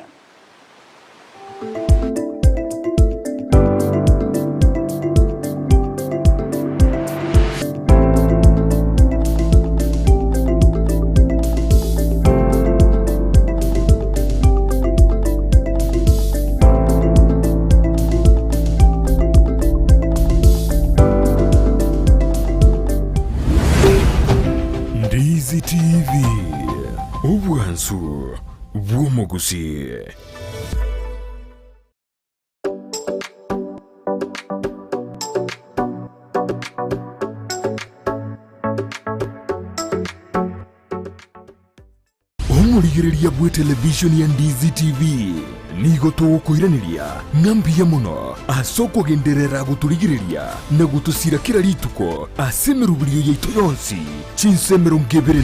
Ndizi TV, obwansu bw'omogusi. Omorigereria bw'etelevishoni ya Ndizi TV nigo togokoiraneria ng'a mbuya mono ase okogenderera gotorigereria na gotosira kera rituko ase emeroberio yaito yonsi chinsa 24.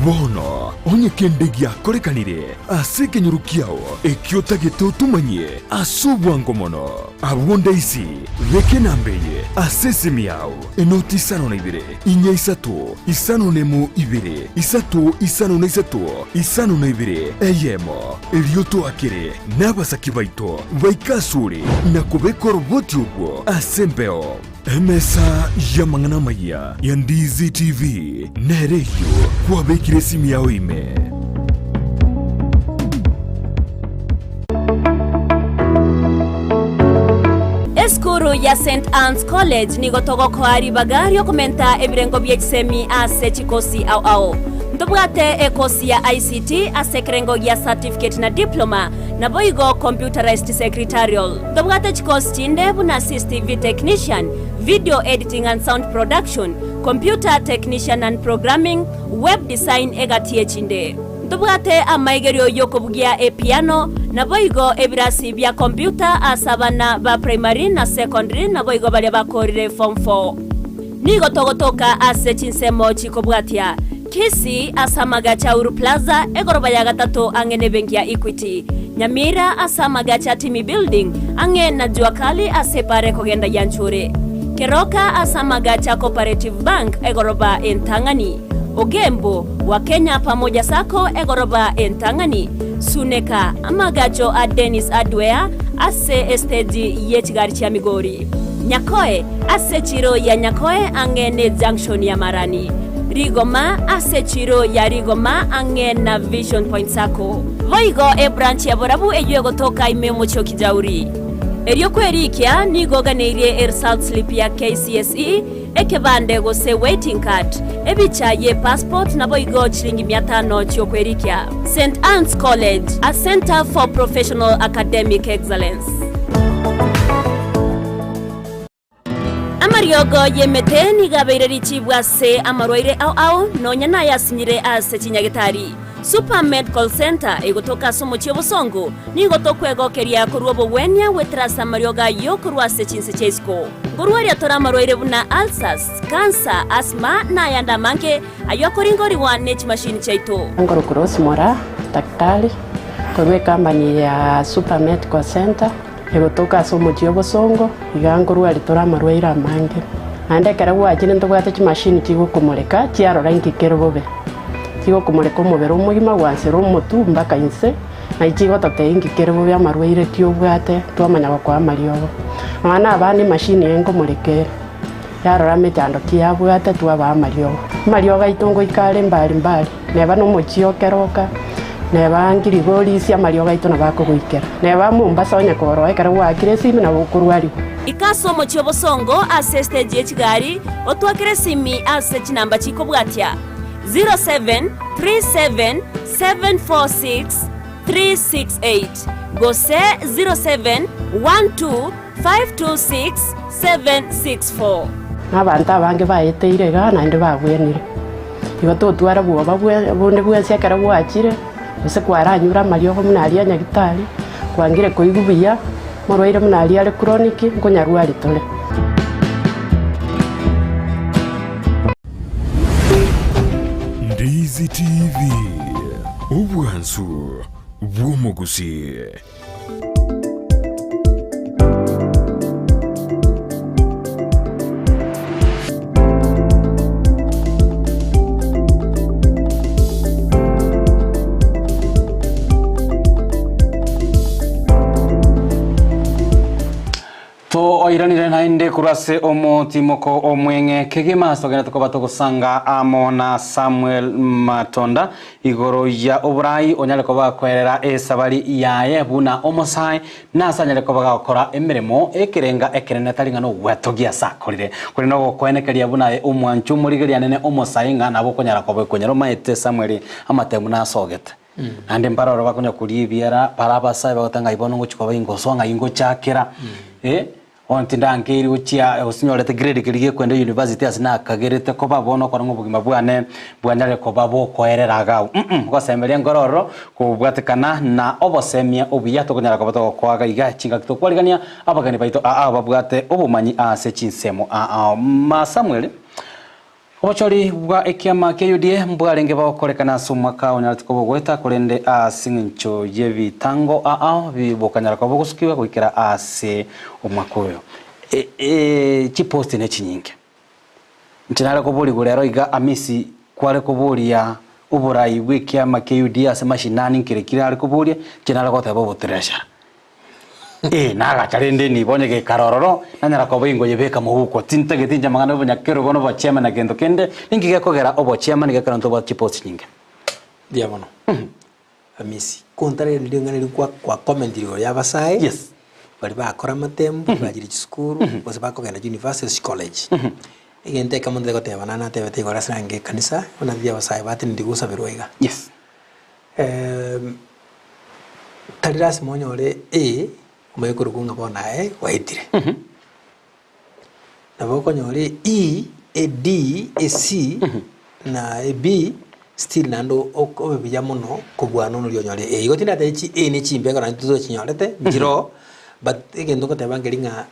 Bono onye kende giakorekanire ase ekenyoro kiao ekio otagete otomanyie ase obwango mono, abwo ndaisi beka enamba eye ase esimi yao, enoti isano na ibere, Inya isato, isano nemo ibere, isato isano na isato, isano na ibere, eyemo. Erio toakere nabasaki baito baike asore na kobeka oroboti obwo ase embeo. Emesa y'amang'ana amayia ya Ndizi TV nere eyio kwabekire esimi yao ime. Esukuru ya St Anne's College nigo togokoa ribaga riokomenta ebirengo bie chisemi ase chikosi ao ao. Ntobwate ekosi ya ICT ase ekerengo gia certificate na diploma, naboigo computerized secretarial. Ntobwate chikosi chinde buna CCTV technician, video editing and sound production, computer technician and programming, web design egati echinde. Ntobwate amaigerio y'okobugia epiano, naboigo ebirasi bia computer ase abana ba primary na secondary naboigo baria bakoorire form four. Nigo togotoka ase chinsemo chikobwatia, Kisii ase amagacho a Uhuru Plaza, egoroba ya gatato ang'e nebenki ya Equity, Nyamira ase amagacho a Timi Building ang'e na Jua Kali ase epara ekogenda Gianchure, Keroka ase amagacho a Cooperative Bank egoroba entang'ani. Ogembo, wa Kenya Pamoja Sacco egoroba entang'ani, Suneka, amagacho a Dennis Hardware ase esteji ye chigari chia Migori, Nyakoe, ase echiro ya Nyakoe ang'e ne junction ya Marani, Rigoma, ase echiro ya Rigoma ang'e na Vision Point Sacco. Boigo ebranch ya Borabu eyio egotoka ime omochie o Kijauri. Erio kwerikia nigo oganeirie eresult slip ya KCSE, ekebande gose waiting card, ebicha ye passport naboigo chilingi mia tano chiokwerikia. St Anne's College, a centre for professional academic excellence. Amariogo y'emete nigo abeire richibu ase amarwaire ao ao, nonya nayasinyire ase chinyagetari. Super Medical Centre egotoka ase omochie obosongo, nigo tokwegokeria korwa obogwenia goetera ase amariogo ayio korwa ase chinse chia isiko. Nkorwaria tore amarwaire buna ulcers, cancer, asthma na ayande amange ayio akoringorigwa ne chimashini chiaito. Nkorokwa Rose Moraa, daktari, korwa ecompany ya Super Medical Centre. Egotoka ase omochie obosongo, iga nkorwa ritore amarwaire amange. Naende ekero gwachire ntobwate chimashini chigokomoreka chiarora inki kere bobe. Chigokomoreka omobere omogima gwansera omotwe mpaka inse, naye chigototebia inki kere bobe amarwaire ki obwate twamanya gokoa amariogo. Nonya na abana emashini eye nkomoreka ere, yarora mechando ki yabwate twabaa amariogo. Amariogo aito ngoika are mbari mbari. Neba nomochie o keroka, neba ngirigorisia amariogo aito nabo akogoikera. Neba Mombasa onye koroa ekero gwaakire esimi nabo okorwarigwa. Ika ase omochie obosongo ase estage ye chigari, otwakere esimi ase chinamba chikobwatia, 0737746368 gose 0712526764. Na abanto abange baeteire igaa naende babwenire. Igo totwara bwoba bonde bwensi ekero gwachire, gose kwaranyure amariogo buna aria a nyagitari, kwangire koigwa buya, morwaire buna aria are chronic, nkonyarwari tore. Ndizi TV, obwansu bw'omogusii. Toiranire naende korwa ase omotimoko omweng'e kegima ase togende tokoba togosanga amo na Samuel Matonda igoro ya oborai onyare koba gakoerera esabari yaye buna omosae na ase anyare koba gagokora emeremo ekerenga ekenene tari ng'a nogwetogia ase akorire korende nogokoenekeria buna aye omwancho omorigereria anene omosae ng'a nabo okonyara koba okonyara omaete Samuel amatemu nasogete Naende mbaroro bakonya koria ebiara, bare abasae bagoteba ng'ai bono ngochia koba ingosoa ng'ai ngochakera, eh, bono tindankeiri gochia gose nyorete grade keria gekoenda university ase nakagerete koba bono okora ng'a obogima bwane bwanyarire koba bokoerera iga abwo mh, gosemeria nkore ororo kobwatekana na obosemia obuya tokonyara koba togokoa iga iga chingaki tokwarigania abageni baito aa babwate obomanyi ase chinsemo aa. Ma Samuel. Obochori bwa ekiama kia UDA mbwarenge bogokorekana ase omwaka onyarete koba ogoeta, korende ase eng'encho y'ebitango ao bokanyara koba bogosukigwa goikera ase omwaka oyo. Chiposti nechinyinge. Inche nare koborigwa rero iga Amisi kware koboria oborai bw'ekiama kia UDA ase mashinani nkere kire are koboria, inche nare goteba obotreshara. Ee, nagacha rende nibo onye gekara ororo, nanyara koba ingoyebeka mohuko. Tintageti inche amang'ana y'obonyakerogo na obochema na gento kende, ninki gekogera obochema nigo ekero ntobwate chipost chinyinge. Mbuya mono. Hamisi, kontarere ring'ana riria kwa kwa comment igoro ya abasae, Yes. baria bakora amatemu, bachire chisukuru, gose bakogenda chiuniversity gose chicollege. Egento ekemo ntari goteba naende natebete igoro ase nange ekanisa, buna riria abasae batenenire gosaberwa iga. Yes. Tari lasima onyore A omanye korokwa ng'a bono aye gwaetire. Nabo okonyora E, A D, A C na A B still naende obe buya mono kobua nono oria onyore A. Igo tindateba chi A ne chimbe ekero naende totochinyorete nchiroo but egento ngoteba nkeri ng'a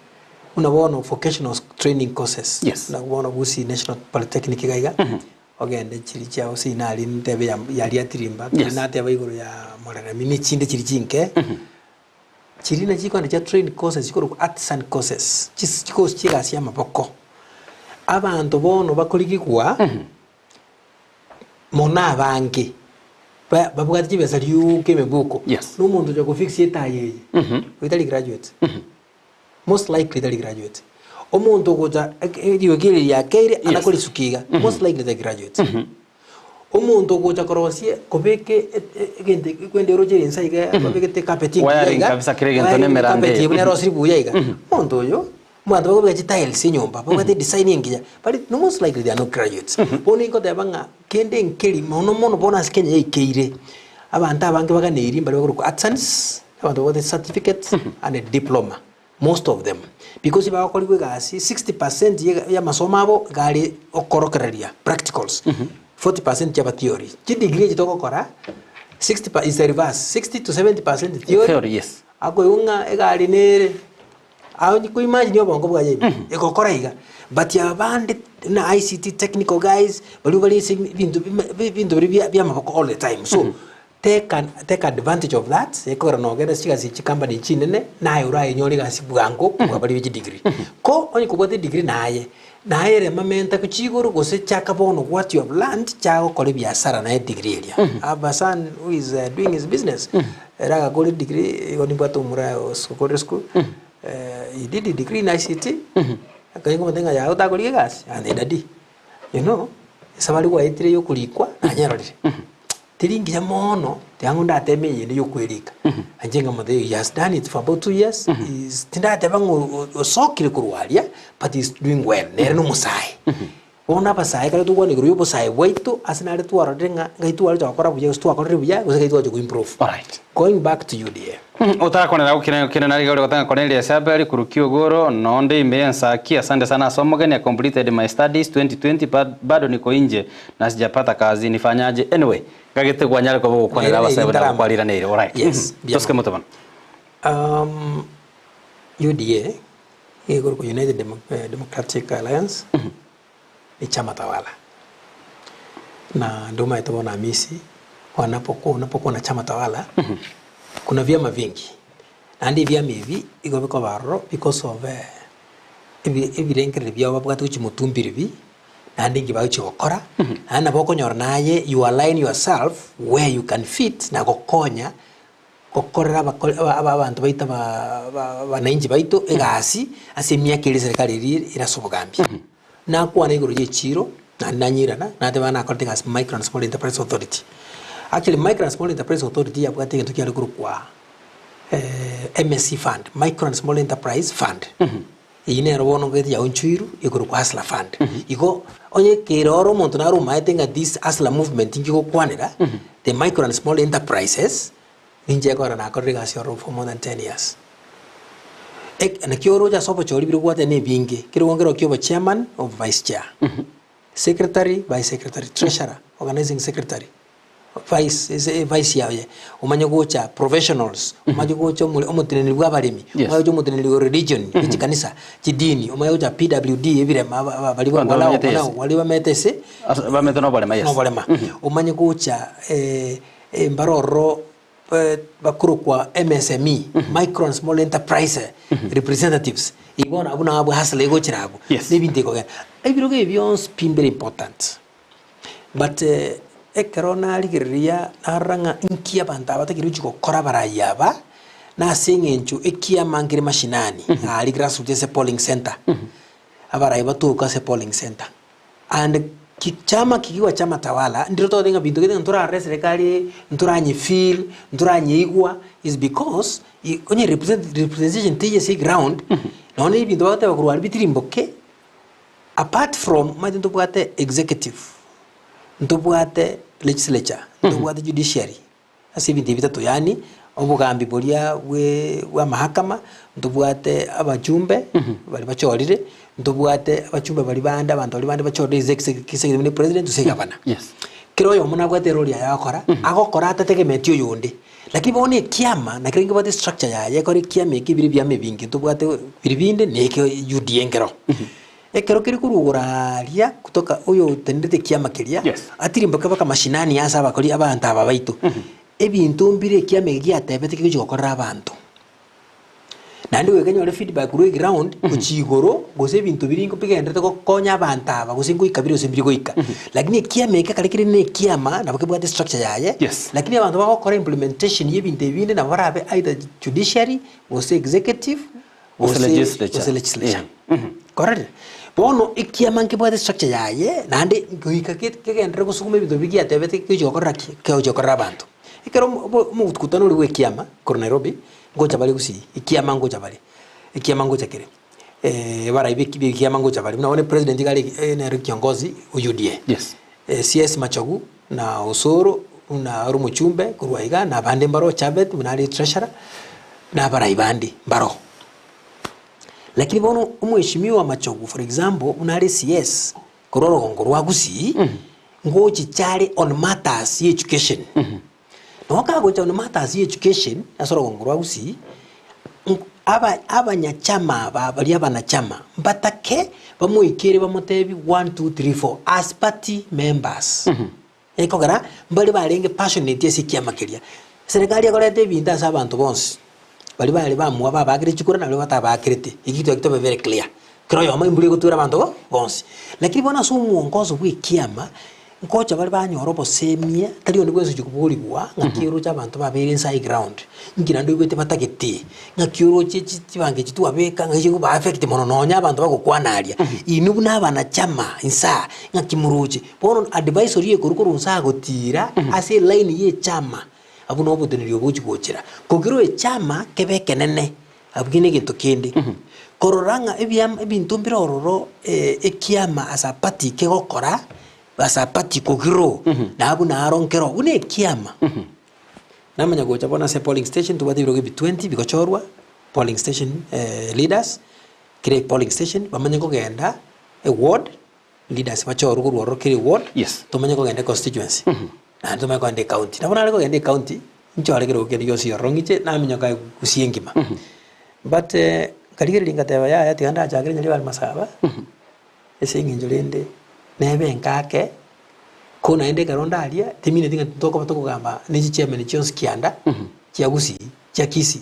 buna bono vocational training courses Yes. buna bono Gusii National Polytechnic iga iga. Ogende chiria chia Hussein Ali ntebe ya yaria tirimba Yes. yes. Nateba igoro ya Moreremi ne chinde chiri chinke chiri nachi chikogenda chia train courses chikorokwa artisan courses chis chikosi chia egasi ya amaboko. Abanto bono bakorigigwa mono abange ba babwate chibesa rioka emebuko Yes. na omonto ocha gofix etaya eye oyo tari graduate. Most likely tari graduate. Omonto ogocha eriogi eri riakeire ana Yes. korisuka iga, most likely tari graduate. Omonto ogocha korosia kobeka egento eke kwende oroche ere inse iga babegete ecarpet engiya Wiring iga, kabisa kera egento wiring nemerande carpet eye. buna erosiri buya iga, omonto oyo, abanto bakobeka chitiles enyomba, babwate edesign engiya, but no most likely they are not graduates. Bono ingoteba ng'a kende nkeri mono mono bono ase Kenya yaikeire, abanto abange baganeiri mbare bakorokwa artisans, abanto babwate certificates and a diploma. Most of them because bagokorigwa egasi 60 percent ya amasomo abo iga are okorokereria practicals, 40 percent chiaba theory. Chidegree echi togokora 60 per is the reverse, 60 to 70 percent theory, Theory, yes. akoigwa ng'a egari nere aonye ko imagine obongo bwaye ime egokora iga. But aba bande buna ICT technical guys baria bare ase ebinto bima ebinto biria bia amaboko all the time so Take an take advantage of that, ekogera nogende ase chigasi chicompany chinene, naye orayenyore egasi bwango kobua baria be chidegree. Ko onye kobwate edegree naye, naye rema menta gochia igoro gose chaka bono what you have learned chaka gokora ebiasara naye edegree eria. I have a son who is doing his business, ere agakora edegree igo nimbwate omura okorire esukuru, he did a degree in ICT, akanya komotebia ng'a yaya otakorigia egasi, akantebi daddy, you know, esabari gwaetire ya okorikwa nanyerorire. Teri ngiya mono, tiga ng'o ndateme eyende y'okwerika. Inche nkamotebia, he has done it for about 2 years, is tindateba ng'a osokire korwa aria, but he is doing well, nere nomosae. Bono abasae ekero tokwana igoro ya obosae bwaito, ase nare twarorire ng'a ngai twaroche gokora buya gose twakorire buya, gose ngai twaroche ko improve. Alright. Going back to UDA. Otarakwanera gokina gokina nari iga ore gotanga Cornelius Abel korwa Kiogoro, nonde ime y'Ensaki, asante sana ase omogeni, I completed my studies 2020 but bado niko inje na sijapata kazi nifanyaje? Anyway, ngagete kwanyare koba ogokwanera Nairana abasae eri buna ntarama. kwariranire. Alright. Yes, mbuya Tosike mono. moto bono. UDA, egekorokwa United Democratic Alliance, ne chama tawala. Na ndomanyete bono Hamisi, wanapokuwa unapokuwa na chama tawala, kuna vyama vingi. Naende ebiama ebi, igo bikoba aroro because of ebirengererio biabo babwate gochia motumbiri bi, naende inki bagochia gokora, naende nabo okonyora naye you align yourself where you can fit na gokonya gokorera abakori aba abanto baito aba abananchi baito egasi ase emiaka eria eserekari eria ere ase obogambi. Nakwana igoro ya echiro, naende nanyirana, nateba nakorete egasi Micro and Small Enterprise Authority. Actually Micro and Small Enterprise Authority yabwate egento kiare korokwa MSE Fund, Micro and Small Enterprise Fund. Eyio nero bono ngogete yaonchoirwe ekorokwa Hustler Fund. Igo onye kere ore omonto nare omaete ng'a this Hustler movement inki gokwanera, the micro and small enterprises, ninche ekogera nakorire egasi ororo for more than 10 years. Ek naki oroche ase obochori bire obwate na ebinge, kerogo nkero kia obochairman, obo vice chair, secretary, vice secretary, treasurer, organizing secretary. Vice ase evice yaye, omanye gocha professionals, omanye gocha omore omoteneneri bwa abaremi, Yes. omanye gocha omoteneneri o religion, bwe chikanisa, chidini, omanye gocha PWD ebirema aba aba baria Abanto barware bamenyete abwo yes. baria bamenyete ase Ase bamenyete na oborema yes. na oborema. Omanye gocha mbare ororo bakorokwa MSME, Micro and Small Enterprise Representatives, igo bono abwo nabwo hustler egochera abwo, Yes. na ebinto ekogenda. Ebirogo ebi bionsi pi mbire important. But ekero narigereria narora ng'a inki abanto aba batakeire gochia gokora abarai aba, na ase eng'encho ekiama nkere mashinani, aria grassroots ase polling center, abarai batoke ase polling center. And ki chama kikiwa chama tawala, ndiro togoteba ng'a binto gete ng'a ntorarore eserekari, ntoranyefeel, ntoranyeigwa, is because i onye represent representation teiyo ase eground, nonya na ebinto bagoteba korwa aria bitirimboke. Apart from omanyete ntobwate executive, ntobwate legislature, ntobwate judiciary ase ebinto ebi bitato yaani obogambi boria bwe bwa amahakama, ntobwate abachumbe baria bachorire, ntobwate abachumbe baria bande abanto baria bande bachorire executive buna president gose egavana. Yes. Kera oyomo nabwate erori yaye agokora, agokora atategemeti oyonde. Lakini bono ekiama nakeria nkebwate structure yaye ekore ekiama eke ebire ebiama ebinge ntobwate biri binde na eke UDA nkero. Ekero keri korwa igoro aaria kutoka oyo otenerete ekiama keria, Yes. atirimboke mpaka mashinani ase abakori abanto aba baito. Ebinto mbire ekiama eke giatebete kegochi gokorera abanto. Naende goika enyore feedback korwa eground gochia igoro, gose ebinto biria ingo bigenderete gokonya abanto aba gose ngoika bire gose mbiri goika. Lakini ekiama eke ekare kere na ekiama nabo kebwate estructure yaye, Yes. lakini abanto bagokora implementation ya ebinto ebi binde nabo barabe either judiciary, gose executive, Gose legislature. Gose legislature. Kororire? Bono ekiama nkebwate structure yaye, naende goika ke- kegenderere gosuguma ebinto biria giatebete kegochi gokorera ki? Kegochi gokorera abanto. Ekero omo- obo omokutano oria bwa ekiama korwa Nairobi, ngocha bare gusii, ekiama ngocha bare, ekiama ngocha kere. Abarai ba eki- ekiama ngocha bare, buna bono epresident iga are nere kiongozi o UDA. Yes. CS Machogu na Osoro buna ore omochumbe korwa iga na abande mbaro Chabet buna are treasurer na abarai bande mbaro. Lakini bono omweshimiwa Machogu for example buna are CS korwa orogongo rwa Gusii ngochicha are on matters ya education. Nabo kagocha on matters ya education ase orogongo rwa Gusii aba abanyachama aba baria abanachama mbatake bamoikere bamotebi one two three four as party members. Ekogera mbare barenge passionate ase ekiama keria. Serikali ekoreta ebinto ase abanto bonsi, baria bare bamua babakire chikura na baria batabakerete, eki twaki tobe very clear. Kera oyomo embura egotwera abanto bo bonsi. Lakini bono ase omwongoso bwa ekiama, Ngocha bare banyora obosemia, tari onde bwensi ochi koborigwa, ng'aki oroche abanto babeire inse aye ground, inki naende oigwete batagete, ng'aki oroche chi chibango echi twabeka ng'aki chikoba affect mono nonya abanto bagokwana aria. Inwe buna abanachama inse aa, ng'aki moroche? Bono advisory ekorwa korwa inse aa gotira ase eline ya echama, abwo na oboteneneri obo ogochi gochera. Kogera echama kebe ekenene, abwo kende egento kende, korora ng'a ebiama ebinto mbire ororo ekiama as a party kegokora, as a party kogiroo, na abwo naro nkero buna ekiama. Namanya gocha bono ase polling station tobwate ebirogo ebi twenty bigochorwa, polling station leaders, kera epolling station bamanye kogenda eward, leaders bachorwe korwa ororo kera eward, Yes. tomanye kogenda econstituency, naende tomanye kogenda ecounty. Nabo nare kogenda ecounty, nchore ekerogo kende gionsi ororo ng'iche, naminyoka gusii engima. But nkarigereria ngateba yaya tiga ndachakere Nyaribari Masaba, ase eng'encho rende nebe enkake, ko naende ekero ndaria, timineti ng'a tokoba tokogamba na echichairman chionsi kianda, chia Gusii, chia Kisii,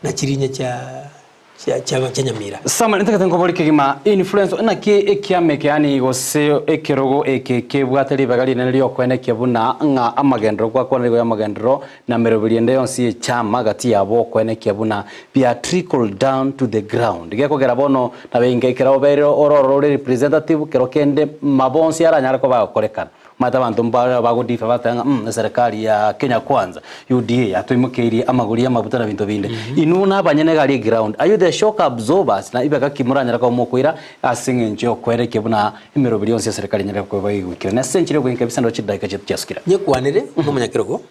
na chiria chia chia chia chia Nyamira. Samuel, ntagete nkoborie kegima, influence naki ekiama eke yaani gose ekerogo eke kebwate ribaga rinene riokoenekia buna ng'a amagenderero gwakwana rigo y'amagenderero na emeroberi ende yonsi y'echama gati yabo okoenekia buna bia trickle down to the ground gekogera bono nabo inga ekero obeire ororo ore representative kero kende mabonsi aranyare koba agokorekana. Omanyete abanto mbare bago differ bateba ng'a mm eserekari ya Kenya Kwanza, UDA yatoimokeirie amagori y'amabuta na binto binde. Inwe nabanyene iga aria eground, are you the shock absorbers na ibe gaki moranyare koba mokoira ase eng'encho y'okoerekia buna emeroberi yonsi y'eserekari enyare koba egoikera. Na ase enchera y'ogoinka kabisa ndoche chidaeka chiaito chiasukire. Nyekwanere buna omonyakerogo,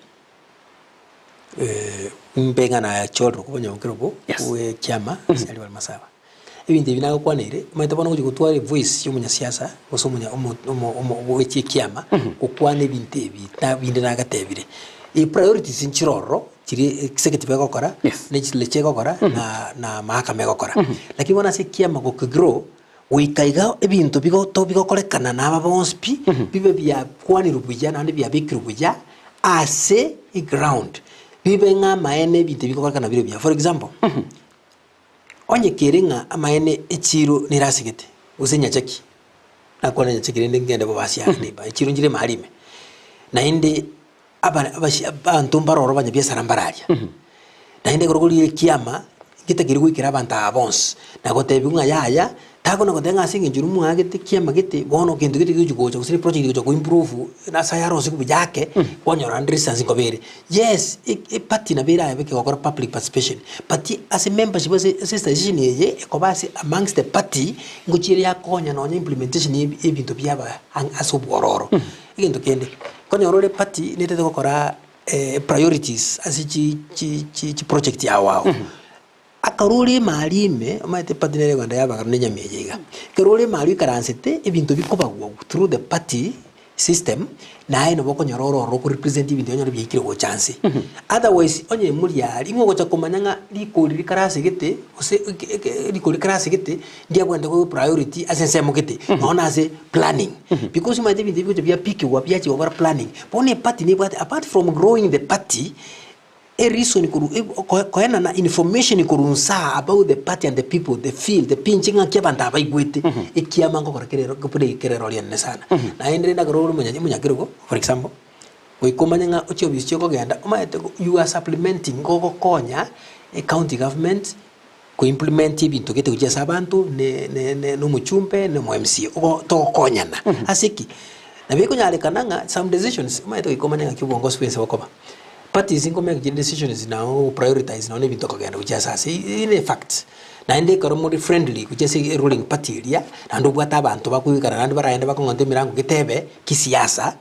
mbe ng'a nachorire koba omonyakerogo Yes. bw'ekiama ase aria bare Masaba. Ebinto ebi nagokwaneire, omanyete bono ogochia gotwara evoice ya omonyasiasa gose omonya omo omo omo gochia ekiama, gokwana ebinto ebi na binde nagatebire. Epriorities nchire ororo, chiria executive egokora, Yes. na legislature egokora, na na mahakama egokora. Lakini bono ase ekiama gokigrow, goika iga ebinto bigoto bigokorekana na aba bonsi pi, bibe biakwanirwe buya naende biabekirwe buya ase eground, bibe ng'a amaene ebinto ebi bigokorekana bire buya. For example, Onye kere ng'a amaene echiiro nerasegete, gose enyachaki, nakwane enyachaki rende ngende bobe ase ande imba, echiiro nchire emari ime, naende aba abashi abanto mbare ororo abanyabiasara mbare aria, naende ekero korire ekiama, getakeire goikera abanto aba bonsi, na gotebiwa ng'a yaya, takona goteba ng'a ase eng'encho nomwagete ekiama gete, bono gento gete gegochi gocha gose eproject egocha koimprove, nase aya arosiwe buya ake, kwanyora naende resistance nkoba ere. Yes, eparty nabo erabe kegokora public participation, but ase membership ase ase sensitization eye ekoba ase amongst the party, ngochia ere yakonya nonye implementation ya ebinto biaba ase obwororo. Egento kende, nkonyora ore eparty netete gokora priorities ase chi chi chi chiproject ao ao. Ekero ore emari ime, omanyete eparty nere egenda yabagana na enyama eye iga. Ekero ore emari oikaransete, ebinto bikobagwa through the party system, naye nabo okonyora ore ororo oko represent ebinto onyore biaikire gocha nse. Otherwise, onye mori aria, ing'o ogocha komanya ng'a rikori rikarasegete, gose eke eke rikori rikarasegete, ndiabwenerete koegwa priority ase ensemo gete, nonya na ase planning. Because omanyete ebinto ebi bigocha biapikigwa biachia gokora planning. Bono eparty nebwate apart from growing the party, A reason korwa koenana information korwa nsaa about the party and the people, the feel, the pinch ng'aki abanto aba baigwete, ekiama nkokora kere ero buna ekere erori enene sana. Naende rende ekero ore omonyanyi omonyakerogo, for example, goika omanye ng'a ochie ofisi chia okogenda, omanyete you are supplementing gogokonya ecounty government. Ko implement ebinto gete gochia ase abanto ne ne ne na omochumbe na omo MCA ogo togokonyana. Ase ki? Nabo ekonyarekana ng'a some decisions omanyete goika omanye ng'aki obongosi bwense bokoba. Parties nko make chire decisions na ogoprioritize nonye na ebinto kogenda gochia ase ase eye ne efact. Naende ekero more friendly gochia ase eruling party eria, naende obwate abanto bakoigara naende baragende bakong'onte emirango getebe kisiasa.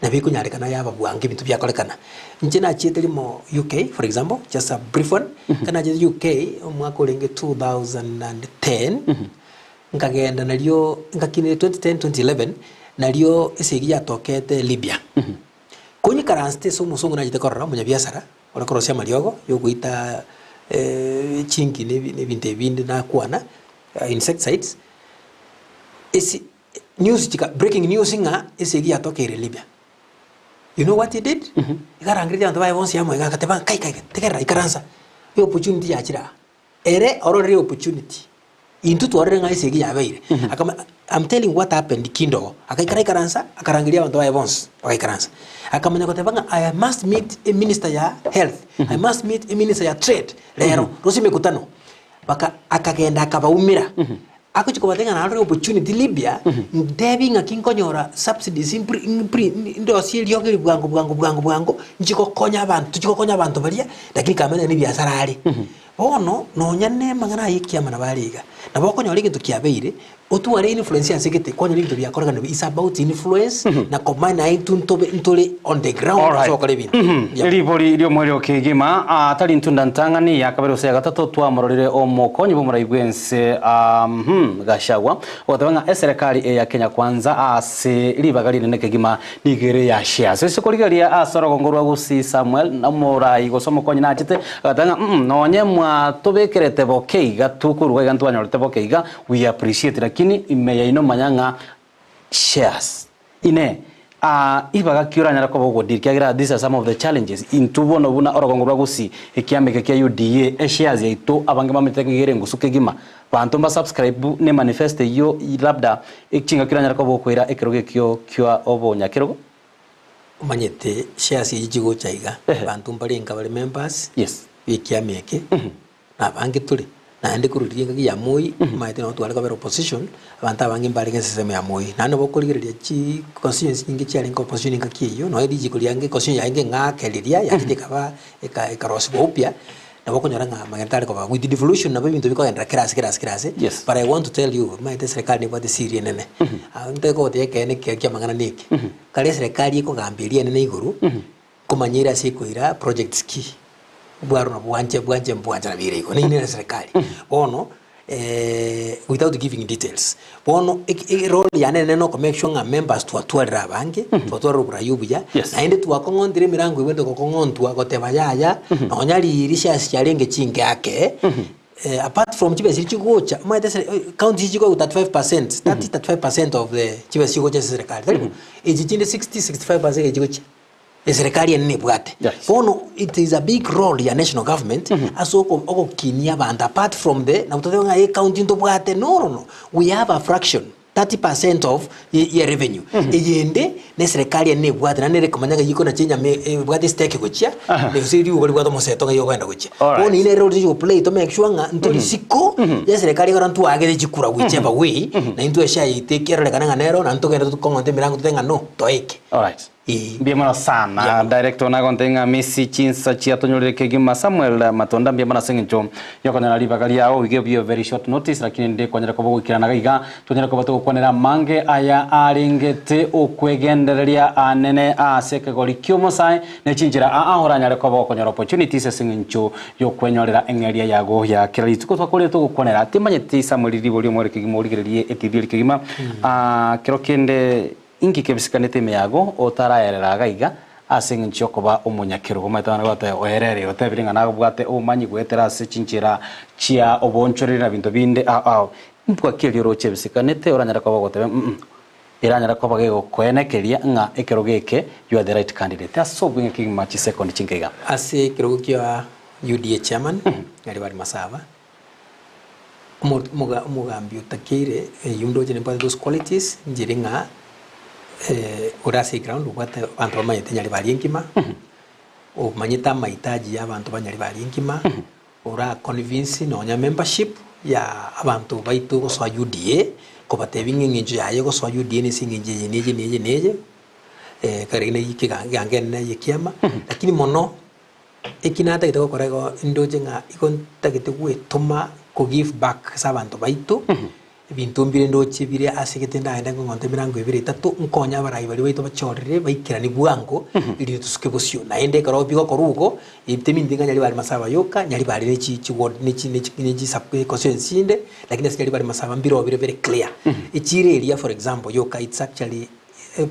Nabo ekonyarekana yaba bwango ebinto biakorekana. Inche nachiete rimo UK for example, just a brief one, ekero nachete UK omwaka orenge 2010, nkagenda nario ngakinire 2010 2011, nario esegi yatokete Libya. Konyikaransete ase omosongo nachete korora omonyabiasara, ore korosia amariogo ya ogoita chingi na ebi na ebinto ebi binde nakwana, insecticides, ase News chika breaking news ng'a esegi yatokeire Libya. You know what he did? Iga arangeretie abanto baye bonsi amo iga agateba kai kai tegerera ikaransa e opportunity yachire aa. Ere ororire opportunity. Intwe twarorire ng'a esegi yabeire. Akama I'm telling what happened kindogo. Agaikara ikaransa akarangeria abanto baye bonsi bagaikaransa. Akamanya goteba ng'a I must meet e minister ya health, I must meet e minister ya trade rero, rosie emekutano. Baka akagenda akabaumera. Agochia kobatebia ng'a narore opportunity Libya, ntebi ng'aki nkonyora subsidies mpri mpri ndosie eriogo eri bwango bwango bwango bwango, nchie gokonya abanto tochie gokonya abanto baria, lakini kamanyete ng'a nebiasara are. Bono, nonya na amang'ana aya ekiama nabo are iga, nabo okonyora egento kiabeire, otware influence ase gete, kwanyora ebinto biakorekana is about influence na komanya naye intwe ntobe ntore on the ground ase Alright. ogokora ebinto. Mbuya mono. Ribori ri'omoerio kegima, ah, tari ntunda ntang'ani, ya kabere gose ya gatato twamororire omokonyi bw'omorai bw'ense ah, mhm, Gachagua, ogoteba ng'a eserekari eye ya Kenya Kwanza ase ribaga rinene kegima nigo ere ya shares. Ase korigereria ase orogongo rwa Gusii Samuel, omorai gose omokonyi nachete agateba ng'a mm, nonye mwatobekerete boke iga tokoruga iga ntwanyorete boke iga, we appreciate lakini ime yaino manya ng'a shares. Inee! Aa ibaga ki oranyare koba ogodeal ekiagera these are some of the challenges intwe bono buna orogongo rwa Gusii ekiama eke kia UDA eshares yaito abange bamanyete ng'a ere engusu kegima banto mba subscribe ne manifesto eyio labda chingaki oranyare koba okoira ekerogo ekio kia obonyakerogo? Omanyete shares echi chigocha iga, Ehe. abanto mbarenge abare members Yes. b'ekiama eke, na abange tore, naende korwa riria engaki ya Moi, omanyete nabo tware kobera opposition, abanto abange mbarenge ensemo ya Moi. Naende nabo okorigereria chi constituency nyinge chiarenge opposition engaki eyio, nonye richiko riange constituency yarenge eng'ake riria, yachete ekaba eka ekarosiwa upya, nabo okonyora ng'a amagena tare koba with devolution nabo ebinto bikogenderera kera ase kera ase kera ase, Yes. but I want to tell you, omanyete eserekari nebwate esiri enene, ntari kogotebia ekeene ekiya kia amang'ana neke, kare eserekari ekogamba eria enene igoro, Nkomanya ere ase ekoira projects ki, bwaro na bwanche bwanche mbwancha nabo ere igo, nainwe ere serikali. Bono without giving details, bono eki erole yane enene noko make sure ng'a members twatwarire abange, twatwarire oborai obuya, Yes. naende twakong'ontire emirango ebwenerete gokong'ontwa goteba yaya, nonya riria shares chiarenge chinke ake, apart from chibesa chiria chigocha, omanyete ase county echi chikoegwa 35 percent, 30, 35 percent of the chibesa chigocha ase eserikali, tari bo? Echi chinde 60, 65 percent echigochia. Eserekari ere nebwate. Yes. Bono it is a big role ya national government ase oko- ogokinia abanto apart from the nabo totebe ng'a ecounty ntobwate no no no we have a fraction 30% of ye ye revenue eyende na eserekari ere nebwate naende ere komanya ng'a eywo nachi enyama e- ebwate estake gochia Aha. gose riugo ribwate omoseto ng'a okogenda gochia. Alright. Bono eywo nere role tochi goplay to make sure ng'a ntori isiko ya eserekari ekero ntwaagete chikura whichever way na intwe eshare yaito ekerorekana ng'a nero naende togende tokong'onte emirango totebe ng'a no toeke. Alright. Ee. Mbuya mono sana Mbuya mono. Director nagontebia ng'a misi chinsa chiatonyorire kegima Samuel Matonda mbuya mono ase eng'encho yokonyora ribaga riao we gave you a very short notice lakini ndi kwanyara koba ogoikerana iga iga twanyare koba togokwanera amange aya arengete okwegendereria anene ase ekegori kiomosae ne chinchera aa oranyare koba okonyora opportunities ase eng'encho yokwenyorera eng'eria yago ya kera rituko twakorire togokwanera timanyeti Samuel riborio omwere kegima origererie etv eri kegima aa kero kende Inki kebisikanete ime yago otaraerera iga iga ase engencho y'okoba omonyakerogo? Omanyete abana bagoteba, Oerere, otebire ng'a nabwate obomanyi goetera ase chinchera chia oboonchoreri na binto binde ao ao. Mbwa ki eria oroche ebisikanete oranyare koba ogoteba, Mm, eranyare koba gegokoenekeria ng'a ekerogo eke you are the right candidate ase obweng'e kegima chisekondi chinke iga? Ase ekerogo kia UDA chairman, aria bare Masaba, Omogambi otakeire eyio ndoche nimbwate those qualities, nchire ng'a ore ase eground obwate abanto bamanyete Nyaribari engima, omanyete amahitaji ya abanto ba Nyaribari engima, Ora convince nonya membership ya abanto baito gosoa UDA, kobatebia ng'a eng'encho yaye gosoa UDA nese eng'encho eye na eye na eye na eye, ekero na ekigango enene ya ekiama, lakini mono eki natagete gokora igo ndoche ng'a igo ntagete goetoma ko give back ase abanto baito. Ebinto mbire ndoche bire ase egete ndagende nkong'onta emerango ebere etato, nkonye abarai baria baito bachorire baikeranie bwango, erinde tosuke bosio. Naende ekero bigokorwa igo, teminti ng'a nyaribari masaba yoka, nyaribari ne chi chiward ne chi ne chi ne chi sub constituency chinde, lakini ase nyaribari masaba mbiroo bire very clear. Echiro eria for example yoka it's actually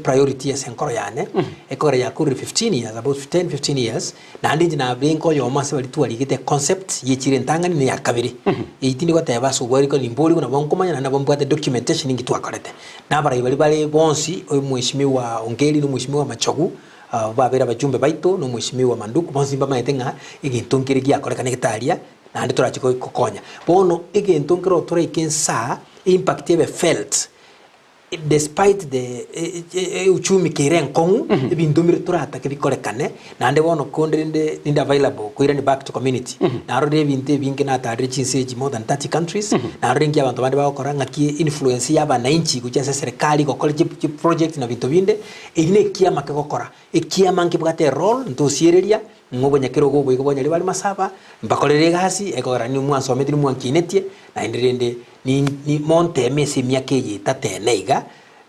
priority ase enkoro yane, ekogera yakorire 15 years, about 10, 15 years, naende inche nabenga oyomo ase baria twarigete econcept ye echiro entang'ani na eya kabere. Eyio tindi goteba ase obwariko nimborigwe nabo nkomanya naende nabo mbwate documentation ninki twakorete. Na abarai baria bare bonsi, omweshimiwa Ongeri na omweshimiwa Machogu, abwo babere abajumbe baito, na omweshimiwa Manduku, bonsi mbamaete ng'a egento nkere giakorekana egetaria, naende torache gokonya. Bono egento nkero toraike nsaa, impact ebe felt. Despite the euchumi kere enkong'u, ebinto mbire toratake bikorekane, naende bono konde rende ninde available koirani back to community. Narorire ebinto ebinge natarire chinse echi more than 30 countries, narorire nki abanto bande bagokora, ng'aki influence ya abananchi gochia ase eserekari gokora chi chi projects na binto binde, eri na ekiama kegokora. Ekiama nkebwate erole, ntosiereria, ng'a obonyakerogo obo igo bwanyarire bare masaba, mbakorere egasi, ekogera nimwansometie nimwankinetie, naende rende Monteme ase emiaka eye etato ene iga,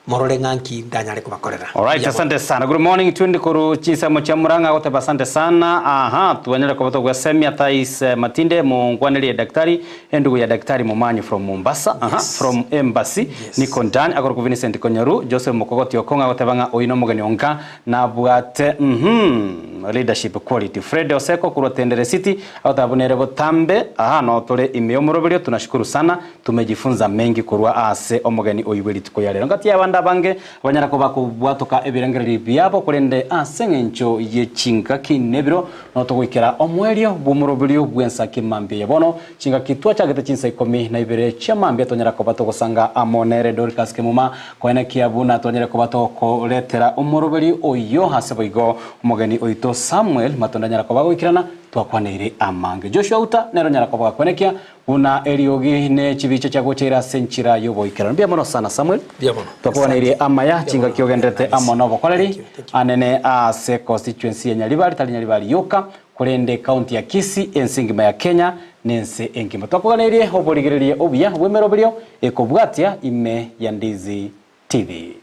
morore ng'a nki ndanyare kobakorera. Alright, Mbuya mono. asante sana. Good morning twende koru chinsemo chia Murang'a agoteba asante sana. Aha, twanyare koba togwesemia Thais eh, Matinde mongwanerie daktari endugu ya daktari Momanyi from Mombasa. Aha, Yes. from Embassy. Yes. Niko ndani akorokwa Vincent Konyoru, Joseph Mokogoti Okong'o agoteba ng'a oyo nomogeni onka nabwate mhm leadership quality. Fred Oseko korwa Tendere City Agoteba buna ere botambe, Aa noo tore ime y'omoroberio, tunashukuru sana, tumejifunza mengi korwa aase omogeni oyio bwe rituko ya rero. Ngati y'abande abange banyara koba kobwatoka ebirengererio biabo, korende ase engencho ye chingaki nebiro noo togoikera omoerio bw'omoroberio bw'ensaki mambia eye. Bono chingaki twachagete chinsa ikomi na ibere chia mambia twanyara koba togosanga amo nere Dorcas Kemuma koenekia buna twanyare koba tokoretera omoroberio oyio ase boigo omogeni oito Samuel Matonda anyara koba agoikerana Twakwaneire amange. Joshua Uta nere onyara koba gakwenekia buna eriogi ne chibicha chiagocheire ase enchera y'oboikeranu. Mbuya mono sana Samuel. Mbuya mono. Twakwaneire Asante. amaya Mbuya chingaki mono. ogenderete Hamisi. amo nobokoreri Thank you, thank you. anene ase constituency ya Nyaribari tari Nyaribari yoka korende county ya Kisii ense engima ya Kenya na ense engima. Twakoganeirie oborigereria obuya bw'emeroberio ekobwatia ime ya Ndizi TV.